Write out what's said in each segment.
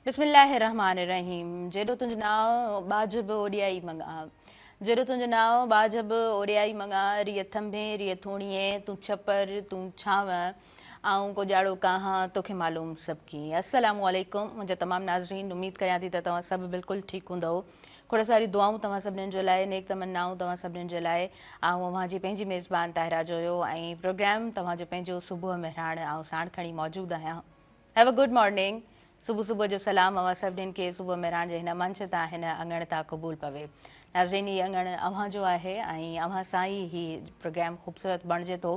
بسم الله الرحمٰن الرحيم جيڏو تنهنجو نانء ٻاجهه به اوڏيائي مڱان جيڏو تنهنجو نانء ٻاجهه به اوڏيائي مڱان ريء ٿنڀي ريء ٿوڻيين تون ڇپر تون ڇانو آئون ڪوڄاڙو ڪاهان توکي معلوم سڀ ڪي السلام عليڪم منهنجا تمام ناظرين اميد ڪريان ٿي ته توهان سڀ بلڪل ٺيڪ هوندؤ کوڙ ساريون دعائون توهان سڀنين جي لاء نيڪ تمنائون توهان سڀنين جي لاء آئون اوهان جي پنهنجي ميزبان طاهره جويو ۽ پروگرام توهان جو پنهنجو صبح مهراڻ آئون ساڻ کڻي موجود آهيان have a good morning صبح صبح جو سلام اوهان سڀنين کي صبح مهراڻ جي هن منچ تان هن اڱڻ تان قبول پوي ناظرين هي اڱڻ اوهان جو آهي ۽ اوهان سان ئي هي پروگرام خوبصورت بڻجي ٿو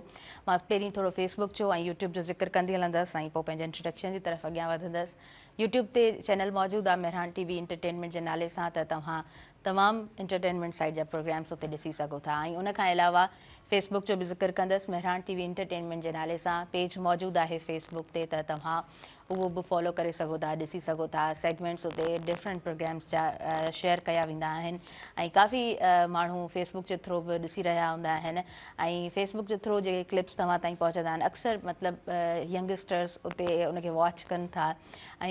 مان پهرين ٿورو فيس بڪ جو ۽ يوٽيوب جو ذڪر ڪندي هلندس ۽ پوء پنهنجي انٽروڊڪشن جي طرف اڳيان وڌندس يوٽيوب تي چينل موجود آهي مهراڻ ٽي وي انٽرٽينمينٽ جي نالي سان ته توهان تمام انٽرٽينمينٽ سائيڊ جا پروگرامس اتي ڏسي سگهو ٿا ۽ ان کان علاوه فيس بڪ جو به ذڪر ڪندس مهراڻ ٽي وي انٽرٽينمينٽ جي نالي سان پيج موجود آهي فيس بڪ تي ته توهان اهو به فالو ڪري سگهو ٿا ڏسي سگهو ٿا سيگمينٽس اتي ڊفرنٽ پروگرامس جا شيئر ڪيا ويندا آهن ۽ ڪافي ماڻهو فيس بڪ جي ٿرو به ڏسي رهيا هوندا آهن ۽ فيس بڪ جي ٿرو جيڪي ڪلپس توهان تائين پهچندا آهن اڪثر مطلب ينگسٽرس اتي ان کي واچ ڪن ٿا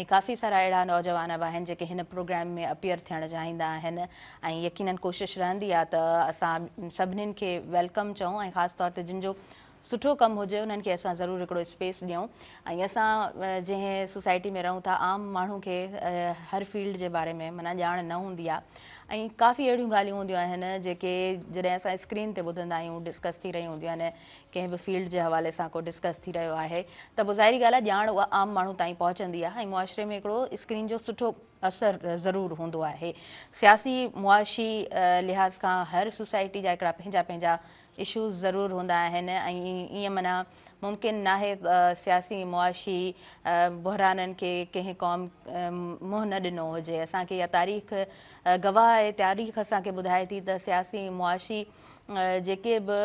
۽ ڪافي سارا اهڙا نوجوان به آهن جيڪي هن پروگرام ۾ اپيئر ٿيڻ چاهيندا آهن ۽ يقينن ڪوشش رهندي آهي ته اسان سڀنين کي welcome چئون ۽ خاص طور تي جن جو سٺو ڪم هجي انهن کي اسان ضرور هڪڙو اسپيس ڏيون ۽ اسان جنهن سوسائٽي ۾ رهون ٿا عام ماڻهو کي هر فيلڊ جي باري ۾ معنيٰ ڄاڻ نه هوندي آهي ۽ ڪافي اهڙيون ڳالهيون هونديون آهن جيڪي جڏهن اسان اسڪرين تي ٻڌندا آهيون ڊسڪس ٿي رهيون هونديون آهن ڪنهن به فيلڊ جي حوالي سان ڪو ڊسڪس ٿي رهيو آهي ته پوء ظاهري ڳالهه آهي ڄاڻ اها عام ماڻهو تائين پهچندي آهي ۽ معاشري ۾ هڪڙو اسڪرين جو سٺو اثر ضرور هوندو آهي. سياسي معاشي لحاظ کان هر سوسائٽي جا هڪڙا پنهنجا پنهنجا اشوز ضرور هوندا آهن ۽ ائين معنيٰ ممڪن ناهي ته سياسي معاشي بحرانن کي ڪنهن قوم منهن نه ڏنو هجي اسان کي اها تاريخ گواهه آهي تاريخ اسان کي ٻڌائي ٿي ته سياسي معاشي جيڪي به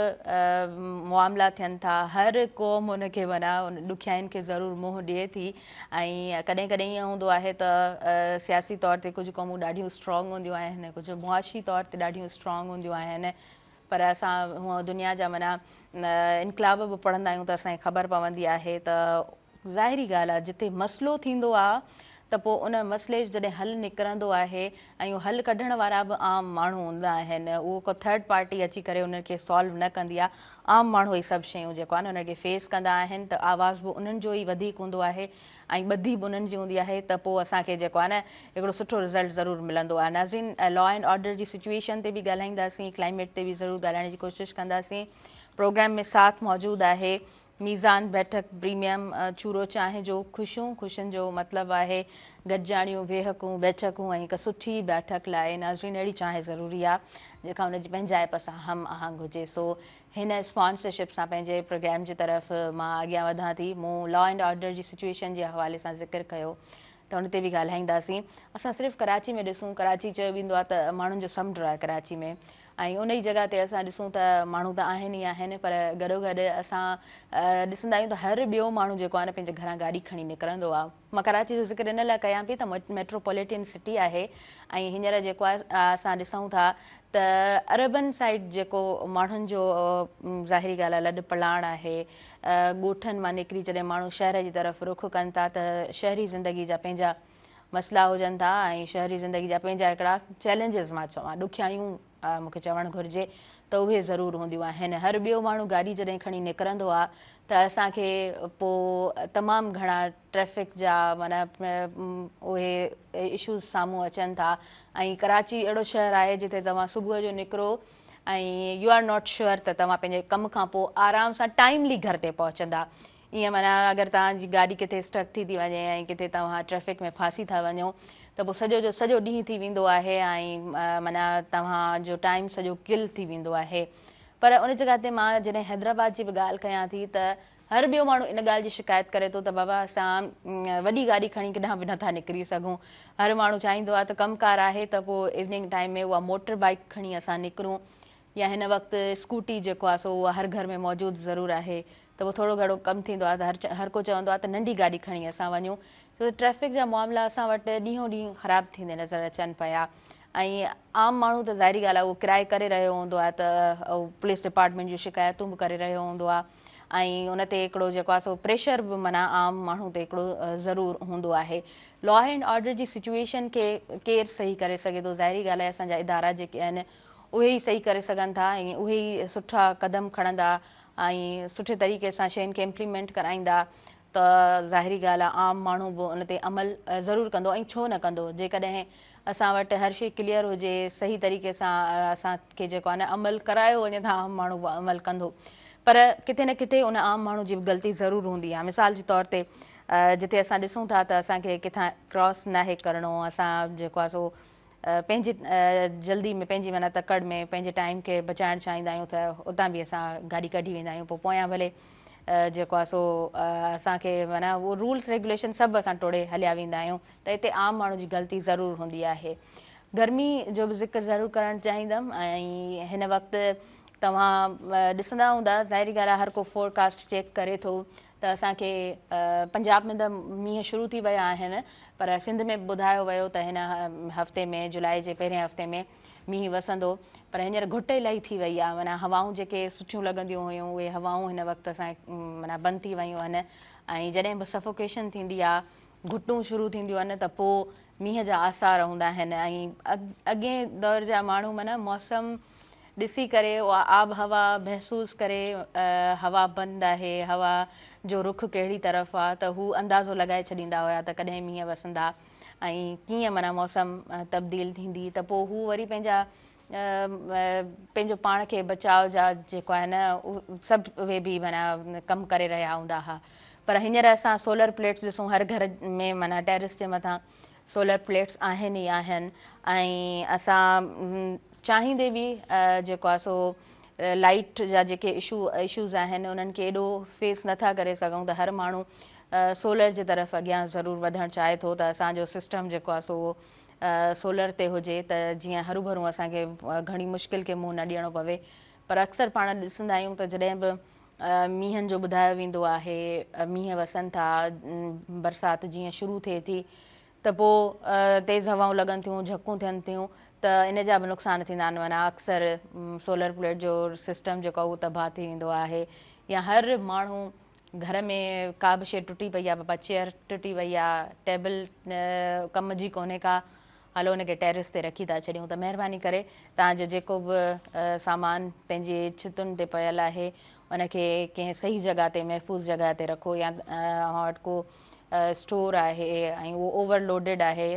معاملا ٿين ٿا هر قوم ان کي معنيٰ ان ڏکيائين کي ضرور منهن ڏئي ٿي ۽ ڪڏهن ڪڏهن ائين هوندو آهي ته سياسي طور تي ڪجهه قومون ڏاڍيون اسٽرانگ هونديون آهن ڪجهه معاشي طور تي ڏاڍيون اسٽرانگ هونديون آهن پر اسان هونء دنيا جا معنيٰ انقلاب به پڙهندا آهيون ته اسان کي خبر پوندي آهي ته ظاهري ڳالهه آهي جتي مسئلو ٿيندو آهي ته پوء ان مسئلي جو جڏهن حل نڪرندو آهي ۽ اهو حل ڪڍڻ وارا به عام ماڻهو هوندا آهن اهو ڪو ٿرڊ پارٽي اچي ڪري انهن کي سالو نه ڪندي آهي عام ماڻهو اهي سڀ شيون جيڪو آهي نه انهن کي فيس ڪندا آهن ته آواز به انهن جو ئي وڌيڪ هوندو آهي ۽ ٻڌي به انهن جي هوندي آهي ته پوء اسان کي جيڪو آهي نه هڪڙو سٺو رزلٽ ضرور ملندو آهي ناظرين لا اينڊ آرڊر جي سچويشن تي به ڳالهائينداسين ڪلائميٽ تي به ضرور ڳالهائڻ جي ڪوشش ڪنداسين پروگرام ۾ ساٿ موجود آهي ميزان بيٺڪ پريميم چورو چانهه جو خوشيون خوشين جو مطلب آهي گڏجاڻيون ويهڪون بيٺڪون ۽ هڪ سٺي بيٺڪ لاء ناظرين اهڙي چانهه ضروري آ جيڪا ان جي پنهنجائپ سان هم آهنگ هجي سو هن اسپانسرشپ سان پنهنجي پروگرام جي طرف مان اڳيان وڌان ٿي مون لا اينڊ آرڊر جي سچويشن جي حوالي سان ذڪر ڪيو ته ان تي به ڳالهائينداسين اسان صرف ڪراچي ۾ ڏسون ڪراچي چيو ويندو آهي ته ماڻهن جو سمنڊ آهي ڪراچي ۾ ۽ ان ئي جڳهه تي اسان ڏسون ته ماڻهو ته آهن ئي آهن پر گڏو گڏ اسان ڏسندا آهيون ته هر ٻيو ماڻهو جيڪو آهي نه پنهنجي گهران گاڏي کڻي نڪرندو آهي مان ڪراچي جو ذڪر ان لاء ڪيان پئي ته ميٽروپوليٽن سٽي آهي ۽ هينئر جيڪو آهي اسان ڏسون ٿا ته اربن سائيڊ جيڪو ماڻهن جو ظاهري ڳالهه آهي لڏ پلاڻ آهي ڳوٺن مان نڪري جڏهن ماڻهو شهر جي طرف رخ ڪن ٿا ته شهري زندگي جا پنهنجا مسئلا هجن ٿا ۽ شهري زندگي جا پنهنجا هڪڙا چئلينجز مان چوان ڏکيائيون مون کي چوڻ گهرجي ته اهي ضرور هونديون آهن هر ٻيو ماڻهو گاڏي جڏهن کڻي نڪرندو آهي ته اسان کي پوء تمام گهڻا ٽريفڪ جا معنيٰ اهي اشوز سامهون اچن ٿا ۽ ڪراچي اهڙو شهر آهي جتي توهان صبح جو نڪرو ۽ يو آر not sure ته توهان پنهنجي ڪم کان پوء آرام سان ٽائملي گهر تي پهچندا ائين معنيٰ اگر توهان جي گاڏي ڪٿي اسٽڪ ٿي ٿي وڃي ۽ ڪٿي توهان ٽريفڪ ۾ ڦاسي ٿا وڃو ته پوء سڄو جو سڄو ڏينهن ٿي ويندو آهي ۽ معنيٰ توهان جو ٽائيم سڄو ڪل ٿي ويندو آهي پر ان جڳهه تي مان جڏهن حيدرآباد جي به ڳالهه ڪيان ٿي ته هر ٻيو ماڻهو ان ڳالهه جي شڪايت ڪري ٿو ته بابا اسان وڏي گاڏي کڻي ڪيڏانهن به نٿا نڪري سگهون. هر ماڻهو چاهيندو آهي ته ڪم ڪار آهي ته پوء ايوننگ ٽائيم ۾ اها موٽر بائيڪ کڻي اسان نڪرون يا هن وقت اسڪوٽي جيڪو آهي سو اها هر گهر ۾ موجود ضرور آهي ته پوء ٿورو گهڻو ڪم ٿيندو آهي ته هر ڪو چوندو آهي ته ننڍي گاڏي کڻي اسان وڃون ڇو ته ٽريفڪ جا معاملا اسان وٽ ڏينهون ڏينهن خراب ٿيندي نظر اچن پيا ۽ عام ماڻهو ته ظاهري ڳالهه آهي اهو ڪرائي ڪري رهيو هوندو آهي ته پوليس ڊپارٽمينٽ جون شڪايتون به ڪري رهيو هوندو آهي. ۽ ان تي هڪڙو جيڪو آهي سو پريشر به معنيٰ عام ماڻهو تي هڪڙو ضرور هوندو آهي. لا اينڊ آرڊر جي سچوئيشن کي ڪير صحيح ڪري سگهي ٿو؟ ظاهري ڳالهه آهي اسان جا ادارا جيڪي آهن اهي ئي صحيح ڪري سگهن ٿا ۽ اهي ئي سٺا قدم کڻندا ۽ سٺي طريقي سان شين کي امپليمينٽ ڪرائيندا ته ظاهري ڳالهه آهي عام ماڻهو به ان تي عمل ضرور ڪندو ۽ ڇو نه ڪندو جيڪڏهن اسان وٽ هر شي ڪليئر هجي صحيح طريقي سان اسان کي جيڪو آهي نه عمل ڪرايو وڃي ته عام ماڻهو به عمل ڪندو پر ڪٿي نه ڪٿي ان عام ماڻهو جي به غلطي ضرور هوندي آهي مثال جي طور تي جتي اسان ڏسون ٿا ته اسان کي ڪٿان ڪراس ناهي ڪرڻو اسان جيڪو آهي سو پنهنجي جلدي ۾ پنهنجي معنيٰ تڪڙ ۾ پنهنجي ٽائيم کي بچائڻ چاهيندا آهيون ته اتان به اسان گاڏي ڪڍي ويندا آهيون پوء پويان ڀلي جيڪو آهي سو اسان کي معنيٰ اهو رولس ريگوليشن سڀ اسان ٽوڙي هليا ويندا آهيون ته اتي عام ماڻهو جي غلطي ضرور هوندي آهي گرمي جو به ذڪر ضرور ڪرڻ چاهيندم ۽ هن وقت توهان ڏسندا هوندا ظاهري ڳالهه آهي هر ڪو فورڪاسٽ چيڪ ڪري ٿو ته اسان کي پنجاب ۾ ته مينهن شروع ٿي ويا آهن پر سنڌ ۾ به ٻڌايو ويو ته هن هفتي ۾ جولاء جي پهرين هفتي ۾ مينهن وسندو پر هينئر گهٽ الاهي ٿي وئي آهي معنيٰ هوائون جيڪي سٺيون لڳنديون هيون اهي هوائون هن وقت اسان معنيٰ بند ٿي ويون آهن ۽ جڏهن به سفوڪيشن ٿيندي آهي گهٽون شروع ٿينديون آهن ته پوء مينهن جا آثار هوندا آهن ۽ اڳئين دور جا ماڻهو معنيٰ موسم ڏسي ڪري اها آبهوا محسوس ڪري هوا بند آهي هوا جو رخ ڪهڙي طرف آ ته هو اندازو لڳائي ڇڏيندا هيا ته ڪڏهن مينهن وسندا ۽ ڪيئن معنيٰ موسم تبديل ٿيندي ته پوء هو وري پنهنجا پنهنجو پاڻ کي بچاء جا جيڪو آهي نه سڀ اهي به معنيٰ ڪم ڪري رهيا هوندا ها پر هينئر اسان سولر پليٽس ڏسون هر گهر ۾ معنيٰ ٽيرس جي مٿان سولر پليٽس آهن ئي آهن ۽ اسان چاهيندي به جيڪو آهي سو لائيٽ جا جيڪي اشو اشوز آهن انهن کي ايڏو فيس نٿا ڪري سگهون ته هر ماڻهو سولر جي طرف اڳيان ضرور وڌڻ چاهي ٿو ته اسان جو سسٽم جيڪو آهي سو اهو سولر تي هجي ته جيئن هروڀرو اسان کي گهڻي مشڪل کي منهن نه ڏيڻو پوي پر اڪثر پاڻ ڏسندا آهيون ته جڏهن به مينهن جو ٻڌايو ويندو آهي مينهن وسن ٿا برسات جيئن شروع ٿئي ٿي ته پوء تيز هوائون لڳن ٿيون جهڪون ٿين ٿيون ته ان جا به نقصان ٿيندا آهن معنيٰ اڪثر سولر پليٽ جو سسٽم جيڪو آهي اهو تباهه ٿي ويندو آهي يا هر ماڻهو گهر ۾ ڪا به شيء ٽٽي پئي آهي بابا چيئر ٽٽي وئي آهي ٽيبل ڪم جي ڪونهي ڪا هلو ان کي ٽيرس تي رکي ٿا ڇڏيون ته مهرباني ڪري توهان جو جيڪو به سامان پنهنجي ڇتن تي پيل آهي ان کي ڪنهن صحيح جڳهه تي محفوظ جڳهه تي رکو يا اوهان وٽ ڪو اسٽور آهي ۽ اهو اوور لوڊيڊ آهي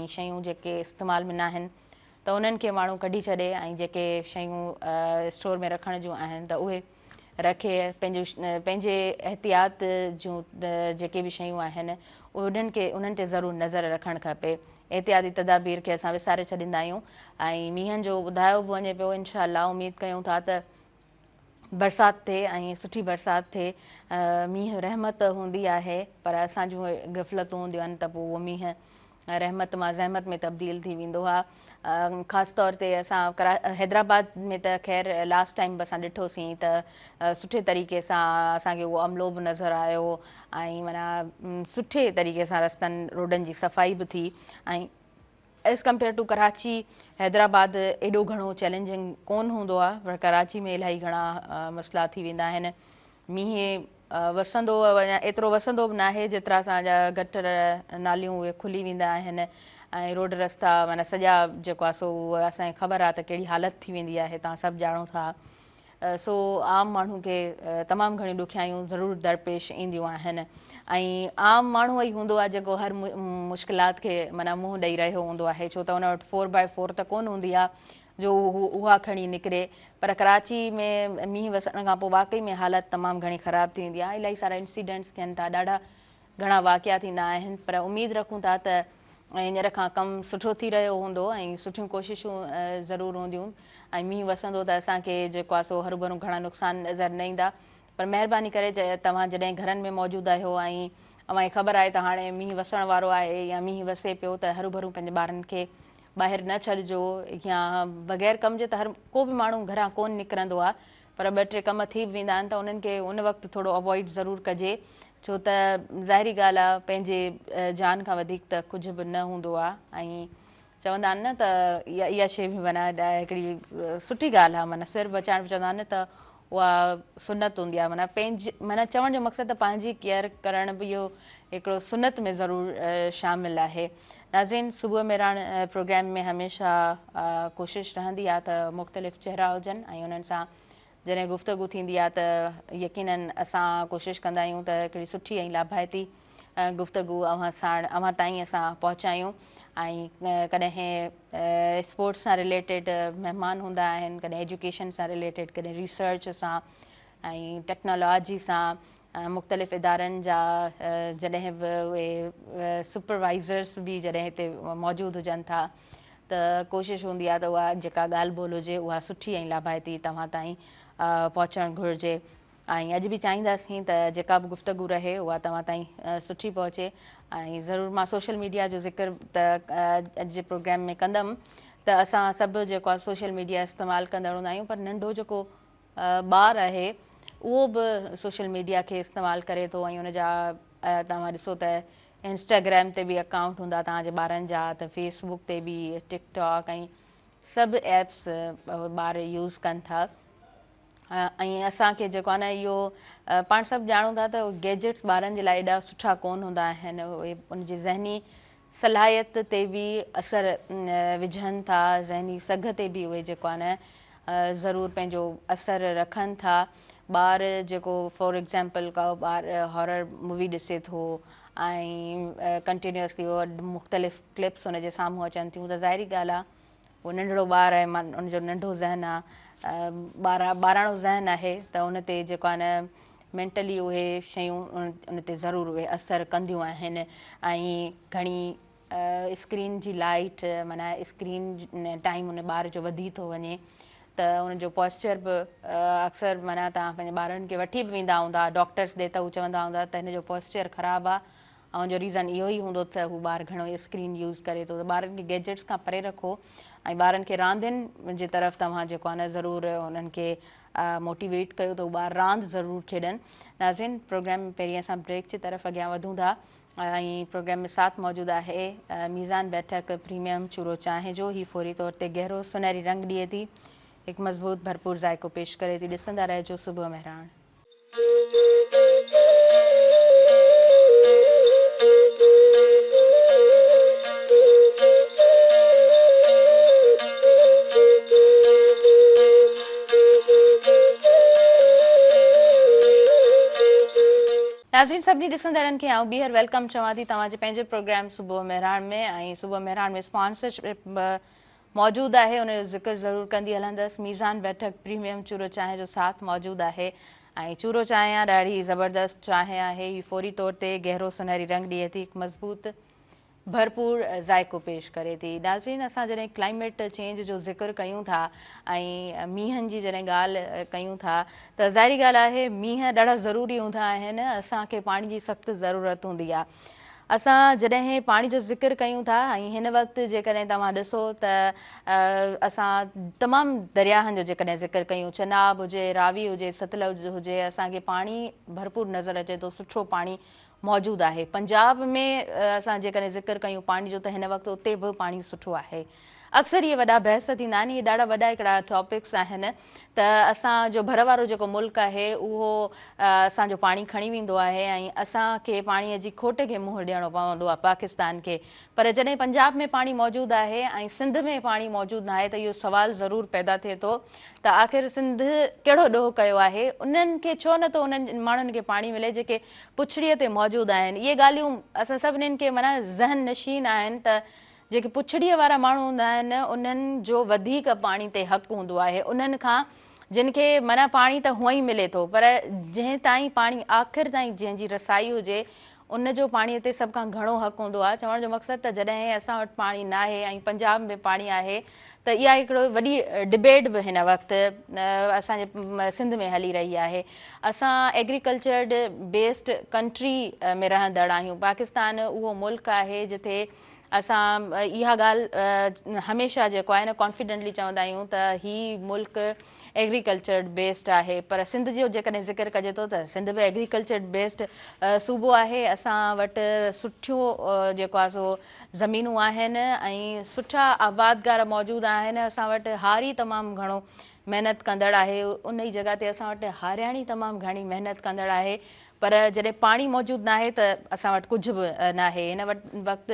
۽ شيون جيڪي استعمال ۾ ناهن ته انهن کي ماڻهو ڪڍي ڇڏي ۽ جيڪي شيون اسٽور ۾ رکڻ جون آهن ته اهي رکي پنهنجو پنهنجي احتياط جون جيڪي به شيون آهن انهن کي انهن تي ضرور نظر رکڻ کپي احتياطي تدابير کي اسان وساري ڇڏيندا آهيون ۽ مينهن جو ٻڌايو به وڃي پيو انشاء الله اميد ڪيون ٿا ته برسات ٿئي ۽ سٺي برسات ٿئي مينهن رحمت هوندي آهي پر اسان جون غفلتون هونديون آهن ته پوء اهو مينهن رحمت مان زحمت ۾ تبديل ٿي ويندو آهي خاص طور تي اسان حيدرآباد ۾ ته خير لاسٽ ٽائيم به اسان ڏٺوسين ته سٺي طريقي سان اسان کي اهو عملو به نظر آيو ۽ معنيٰ سٺي طريقي سان رستن روڊن جي صفائي به ٿي ۽ as compare to Karachi Hyderabad ايڏو گهڻو چئلينجنگ ڪون هوندو آهي پر ڪراچي ۾ الاهي گهڻا مسئلا ٿي ويندا آهن مينهن وسندو يا ايترو وسندو به ناهي جيترا اسان جا گٽر ناليون اهي کلي ويندا آهن ۽ روڊ رستا معنيٰ سڄا جيڪو آهي سو اهو اسان کي خبر آهي ته ڪهڙي حالت ٿي ويندي آهي توهان سڀ ڄاڻو ٿا سو عام ماڻهو کي تمام گهڻيون ڏکيائيون ضرور درپيش اينديون آهن ۽ عام ماڻهو ئي هوندو آهي جيڪو هر مشڪلات کي معنيٰ منهن ڏئي رهيو هوندو آهي ڇو ته ان وٽ فور بائي فور ته ڪونه هوندي آهي جو هو اها کڻي نڪري پر ڪراچي ۾ مينهن وسڻ کان پوء واقعي ۾ حالت تمام گهڻي خراب ٿي ويندي آهي الاهي سارا انسيڊنٽس ٿين ٿا ڏاڍا گهڻا واقعا ٿيندا آهن پر اميد رکون ٿا ته هينئر کان ڪم سٺو ٿي رهيو هوندو ۽ سٺيون ڪوششون ضرور هونديون ۽ مينهن وسندو ته اسان کي جيڪو آهي سو هروڀرو گهڻا نقصان نظر نه ايندا پر مهرباني ڪري توهان جڏهن گهرن ۾ موجود آهيو ۽ اوهان کي خبر آهي ته هاڻي مينهن وسڻ وارو آهي يا مينهن وسي پيو ته هروڀرو پنهنجي ٻارن کي ٻاهر نه ڇڏجو يا بغير ڪم جي ته هر ڪو به ماڻهو گهران ڪونه نڪرندو آهي پر ٻه ٽي ڪم ٿي به ويندا آهن ته انهن کي ان وقت ٿورو اوائڊ ضرور ڪجي ڇو ته ظاهري ڳالهه آهي پنهنجي جان کان وڌيڪ ته ڪجهه به نه هوندو آهي ۽ چوندا آهن نه ته اها شيء به معنيٰ هڪڙي سٺي ڳالهه آهي معنيٰ سر بچائڻ به چوندا آهن نه ته اها سنت هوندي آهي معنيٰ پنهنجي معنيٰ چوڻ جو مقصد ته پنهنجي ڪيئر ڪرڻ به اهو هڪڙو سنت ۾ ضرور شامل آهي. ناظرين صبح مهراڻ پروگرام ۾ هميشه ڪوشش رهندي آهي ته مختلف چهرا هجن ۽ انهن سان جڏهن گفتگو ٿيندي آهي ته يقينن اسان ڪوشش ڪندا آهيون ته هڪڙي سٺي ۽ لاڀائتي گفتگو اوهان ساڻ اوهان تائين اسان پهچايون ۽ ڪڏهن اسپورٽس سان رليٽيڊ مهمان هوندا آهن ڪڏهن ايجوڪيشن سان رليٽيڊ ڪڏهن ريسرچ سان ۽ ٽيڪنالاجي سان مختلف ادارن جا جڏهن به اهي سپروائزرس به جڏهن هتي موجود هجن ٿا ته ڪوشش هوندي آهي ته اها جيڪا ڳالهه ٻولهه هجي اها سٺي ۽ لاڀائتي توهان تائين پهچڻ گهرجي ۽ اڄ به چاهينداسين ته جيڪا به گفتگو رهي اها توهان تائين سٺي پهچي ۽ ضرور مان سوشل ميڊيا جو ذڪر ته اڄ جي پروگرام ۾ ڪندم ته اسان سڀ جيڪو آهي سوشل ميڊيا استعمال ڪندڙ هوندا آهيون پر ننڍو جيڪو ٻار آهي اهو به سوشل ميڊيا کي استعمال ڪري ٿو ۽ ان جا توهان ڏسو ته انسٽاگرام تي به اڪائونٽ هوندا توهان جي ٻارن جا ته فيس بڪ تي به ٽڪ ٽاڪ ۽ سڀ ايپس ٻار يوز ڪن ٿا ۽ اسان کي جيڪو آهي نه اهو پاڻ سڀ ڄاڻون ٿا ته گيجيٽس ٻارن جي لاء ايڏا سٺا ڪون هوندا آهن اهي ان جي ذهني صلاحيت تي به اثر وجهن ٿا ذهني سگهه تي به اهي جيڪو آهي نه ضرور پنهنجو اثر رکن ٿا ٻار جيڪو فار ايگزامپل ڪا ٻار هارر مووي ڏسي ٿو ۽ ڪنٽينيوسلي مختلف ڪلپس ان جي سامهون اچن ٿيون ته ظاهري ڳالهه آهي هو ننڍڙو ٻار آهي ان جو ننڍو ذهن آ ٻاراڻو ذهن آهي ته ان تي جيڪو آهي نه مينٽلي اهي شيون ان تي ضرور اهي اثر ڪنديون آهن ۽ گهڻي اسڪرين جي لائيٽ معنيٰ اسڪرين ٽائيم ان ٻار جو وڌي ٿو وڃي ته ان جو پوسچر به اڪثر معنيٰ توهان پنهنجي ٻارن کي وٺي به ويندا هوندا ڊاڪٽرس ڏي ته هو چوندا هوندا ته هن جو پوسچر خراب آ ۽ ان جو ريزن اهو ئي هوندو ته هو ٻار گهڻو اسڪرين يوز ڪري ٿو ته ٻارن کي گيجيٽس کان پري رکو ۽ ٻارن کي راندين جي طرف توهان جيڪو آهي نه ضرور انهن کي موٽيويٽ ڪيو ته هو ٻار راند ضرور کيڏن. ناظرين پروگرام ۾ پهرين اسان بريڪ جي طرف اڳيان وڌون ٿا ۽ پروگرام ۾ ساٿ موجود آهي ميزان بيٺڪ پريميم چورو چانهه جو هي فوري طور تي گهرو سونهري رنگ ڏئي ٿي هڪ مضبوط ڀرپور ذائقو پيش ڪري ٿي ڏسندا رهجو صبح مهراڻ. ناظرين سڀني ڏسندڙن کي آئون ٻيهر welcome چوان ٿي توهان جي پنهنجي پروگرام صبح مهراڻ ۾ ۽ صبح مهراڻ ۾ اسپانسرشپ موجود آهي ان جو ذڪر ضرور ڪندي هلندس ميزان بيٺڪ پريميم چورو چانهه جو ساٿ موجود آهي ۽ چورو چانهه ڏاڍي زبردست چانهه آهي هي فوري طور تي گهرو سنهري رنگ ڏئي ٿي هڪ مضبوط ڀرپور ذائقو پيش ڪري ٿي ناظرين اسان جڏهن ڪلائميٽ چينج جو ذڪر ڪيون ٿا ۽ مينهن جي جڏهن ڳالهه ڪيون ٿا ته ظاهري ڳالهه آهي مينهن ڏاڍا ضروري هوندا آهن اسان کي پاڻي جي سخت ضرورت هوندي آهي اسان جڏهن پاڻي جو ذڪر ڪيون ٿا ۽ هن وقت جيڪڏهن توهان ڏسو ته اسان تمام درياهن جو جيڪڏهن ذڪر ڪيون چناب هجي راوي هجي ستلج هجي اسان کي پاڻي ڀرپور نظر اچي ٿو سٺو پاڻي موجود آهي پنجاب ۾ اسان جيڪڏهن ذڪر ڪيون پاڻي جو ته هن وقت اتي به پاڻي سٺو آهي اڪثر اهي وڏا بحث ٿيندا آهن اهي ڏاڍا وڏا هڪڙا ٽاپڪس آهن ته اسان جو ڀر وارو جيڪو ملڪ آهي اهو اسان جو پاڻي کڻي ويندو آهي ۽ اسان کي پاڻي جي کوٽ کي منهن ڏيڻو پوندو آهي پاڪستان کي پر جڏهن پنجاب ۾ پاڻي موجود آهي ۽ سنڌ ۾ پاڻي موجود ناهي ته اهو سوال ضرور پيدا ٿئي ٿو ته آخر سنڌ ڪهڙو ڏوهه ڪيو آهي انهن کي ڇو نٿو انهن ماڻهن کي پاڻي ملي جيڪي پڇڙيء تي موجود آهن اهي ڳالهيون اسان سڀنين کي معنيٰ ذهن نشين آهن ته جيڪي پڇڙيء وارا ماڻهو هوندا آهن انهن جو وڌيڪ پاڻي تي حق هوندو آهي انهن کان جن کي معنيٰ پاڻي ته هونئن ئي ملي ٿو پر جنهن تائين پاڻي آخر تائين جنهن جي رسائي هجي ان جو پاڻي تي سڀ کان گهڻو حق هوندو آهي چوڻ جو مقصد ته جڏهن اسان وٽ پاڻي ناهي ۽ پنجاب ۾ پاڻي آهي ته اها هڪڙو وڏي ڊبيٽ به هن وقت اسان جي سنڌ ۾ هلي رهي آهي اسان ايگريڪلچرڊ بيسڊ ڪنٽري ۾ رهندڙ آهيون پاڪستان اهو ملڪ آهي جتي اسان اها ڳالهه هميشه جيڪو آهي نه ڪانفيڊنٽلي چوندا آهيون ته هي ملڪ ايگريڪلچر بيسڊ آهي پر سنڌ جو جيڪڏهن ذڪر ڪجي ٿو ته سنڌ به ايگريڪلچر بيسڊ صوبو آهي اسان وٽ سٺيون جيڪو آهي سو زمينون آهن ۽ سٺا آبادگار موجود آهن اسان وٽ هاري تمام گهڻو محنت ڪندڙ آهي، ان ئي جڳهه تي اسان وٽ هارياڻي تمام گهڻي محنت ڪندڙ آهي، پر جڏهن پاڻي موجود ناهي ته اسان وٽ ڪجهه به ناهي. هن وقت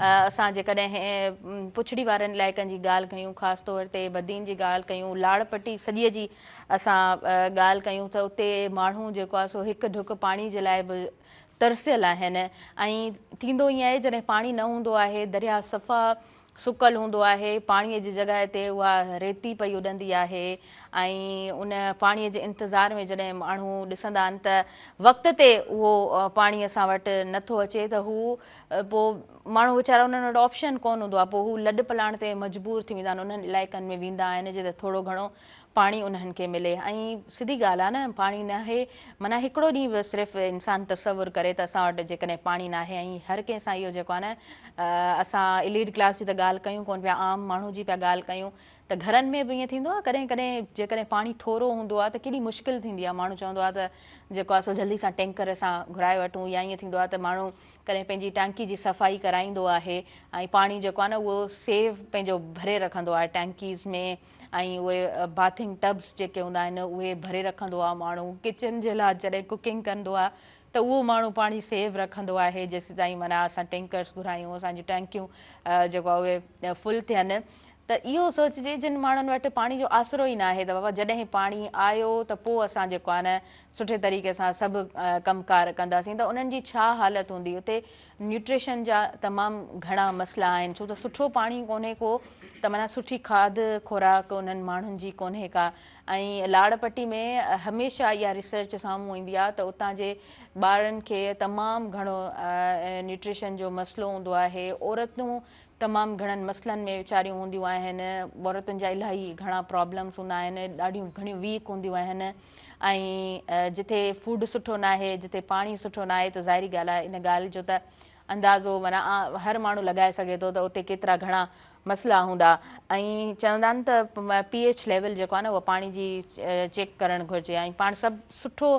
اسان جيڪڏهن پڇڙي وارن علائقن جي ڳالهه ڪيون، خاص طور تي بدين جي ڳالهه ڪيون، لاڙ پٽي سڄي جي اسان ڳالهه ڪيون ته اتي ماڻهو جيڪو آهي سو هڪ ڍڪ پاڻي جي لاء به ترسيل آهن ۽ ٿيندو ائين آهي جڏهن پاڻي نه هوندو آهي، درياهه صفا سڪل هوندو آهي، پاڻيء جي جڳهه تي اها ريتي پئي اڏندي آهي ۽ ان پاڻيء جي انتظار ۾ جڏهن ماڻهو ڏسندا آهن ته وقت تي اهو پاڻي اسان وٽ نه ٿو اچي ته هو پوء ماڻهو ويچارا انهن وٽ آپشن ڪونه هوندو آهي پوء هو لڏ پلاڻ تي مجبور ٿي ويندا آهن انهن علائقن ۾ ويندا آهن جتي ٿورو گهڻو پاڻي انهن کي ملي ۽ سڌي ڳالهه آهي نه پاڻي ناهي معنيٰ هڪڙو ڏينهن به صرف انسان تصور ڪري ته اسان وٽ جيڪڏهن پاڻي ناهي ۽ هر ڪنهن سان اهو جيڪو آهي نه اسان اليٽ ڪلاس جي ته ڳالهه ڪيون ڪونه پيا عام ماڻهو جي پيا ڳالهه ڪيون ته گهرن ۾ به ائين ٿيندو آهي ڪڏهن ڪڏهن جيڪڏهن پاڻي ٿورو هوندو آهي ته ڪيڏي مشڪل ٿيندي آهي ماڻهو چوندو آهي ته جيڪو آهي سو جلدي سان ٽينڪر سان گهرائي وٺون يا ائين ٿيندو آهي ته ماڻهو ڪڏهن پنهنجي ٽانڪي جي صفائي ڪرائيندو آهي ۽ پاڻي جيڪو آهي نه اهو سيو پنهنجو ڀري رکندو آهي ٽانڪيز ۾ ۽ اهي باٿنگ ٽبس جيڪي هوندا آهن اهي ڀري رکندو آهي ماڻهو ڪچن جي لاء جڏهن ڪوڪنگ ڪندو آهي ته اهو ماڻهو پاڻي سيو رکندو آهي جيسيتائين معنيٰ اسان ٽينڪرس گهرايون اسان جون ٽانڪيون جيڪو آهي اهي فل ٿين ته اهو سوچجي جن ماڻهن وٽ پاڻي جو آسرو ئي ناهي ته بابا جڏهن پاڻي آيو ته پوء اسان جيڪو آهي نه سٺي طريقي سان سڀ ڪم ڪار ڪنداسين ته انهن جي ڇا حالت هوندي اتي نيوٽريشن جا تمام گهڻا مسئلا آهن ڇو ته سٺو پاڻي ڪونهي ڪو ته معنيٰ سٺي کاڌ خوراڪ انهن ماڻهن جي ڪونهي ڪا ۽ لاڙ پٽي ۾ هميشه اها ريسرچ سامهون ايندي آهي ته اتان جي ٻارن کي تمام گهڻو نيوٽريشن جو مسئلو هوندو آهي عورتون تمام گهڻن مسئلن ۾ ويچاريون هونديون آهن عورتن جا الاهي گهڻا پرابلمس هوندا آهن ڏاڍيون گهڻيون ويڪ هونديون آهن ۽ جتي فوڊ سٺو ناهي جتي پاڻي سٺو ناهي ته ظاهري ڳالهه آهي ان ڳالهه جو ته اندازو معنيٰ هر ماڻهو لڳائي سگهي ٿو ته اتي ڪيترا گهڻا مسئلا هوندا ۽ چوندا آهن ته پي ايڇ ليول جيڪو آهي نه اهو پاڻي جي چيڪ ڪرڻ گهرجي ۽ پاڻ سڀ سٺو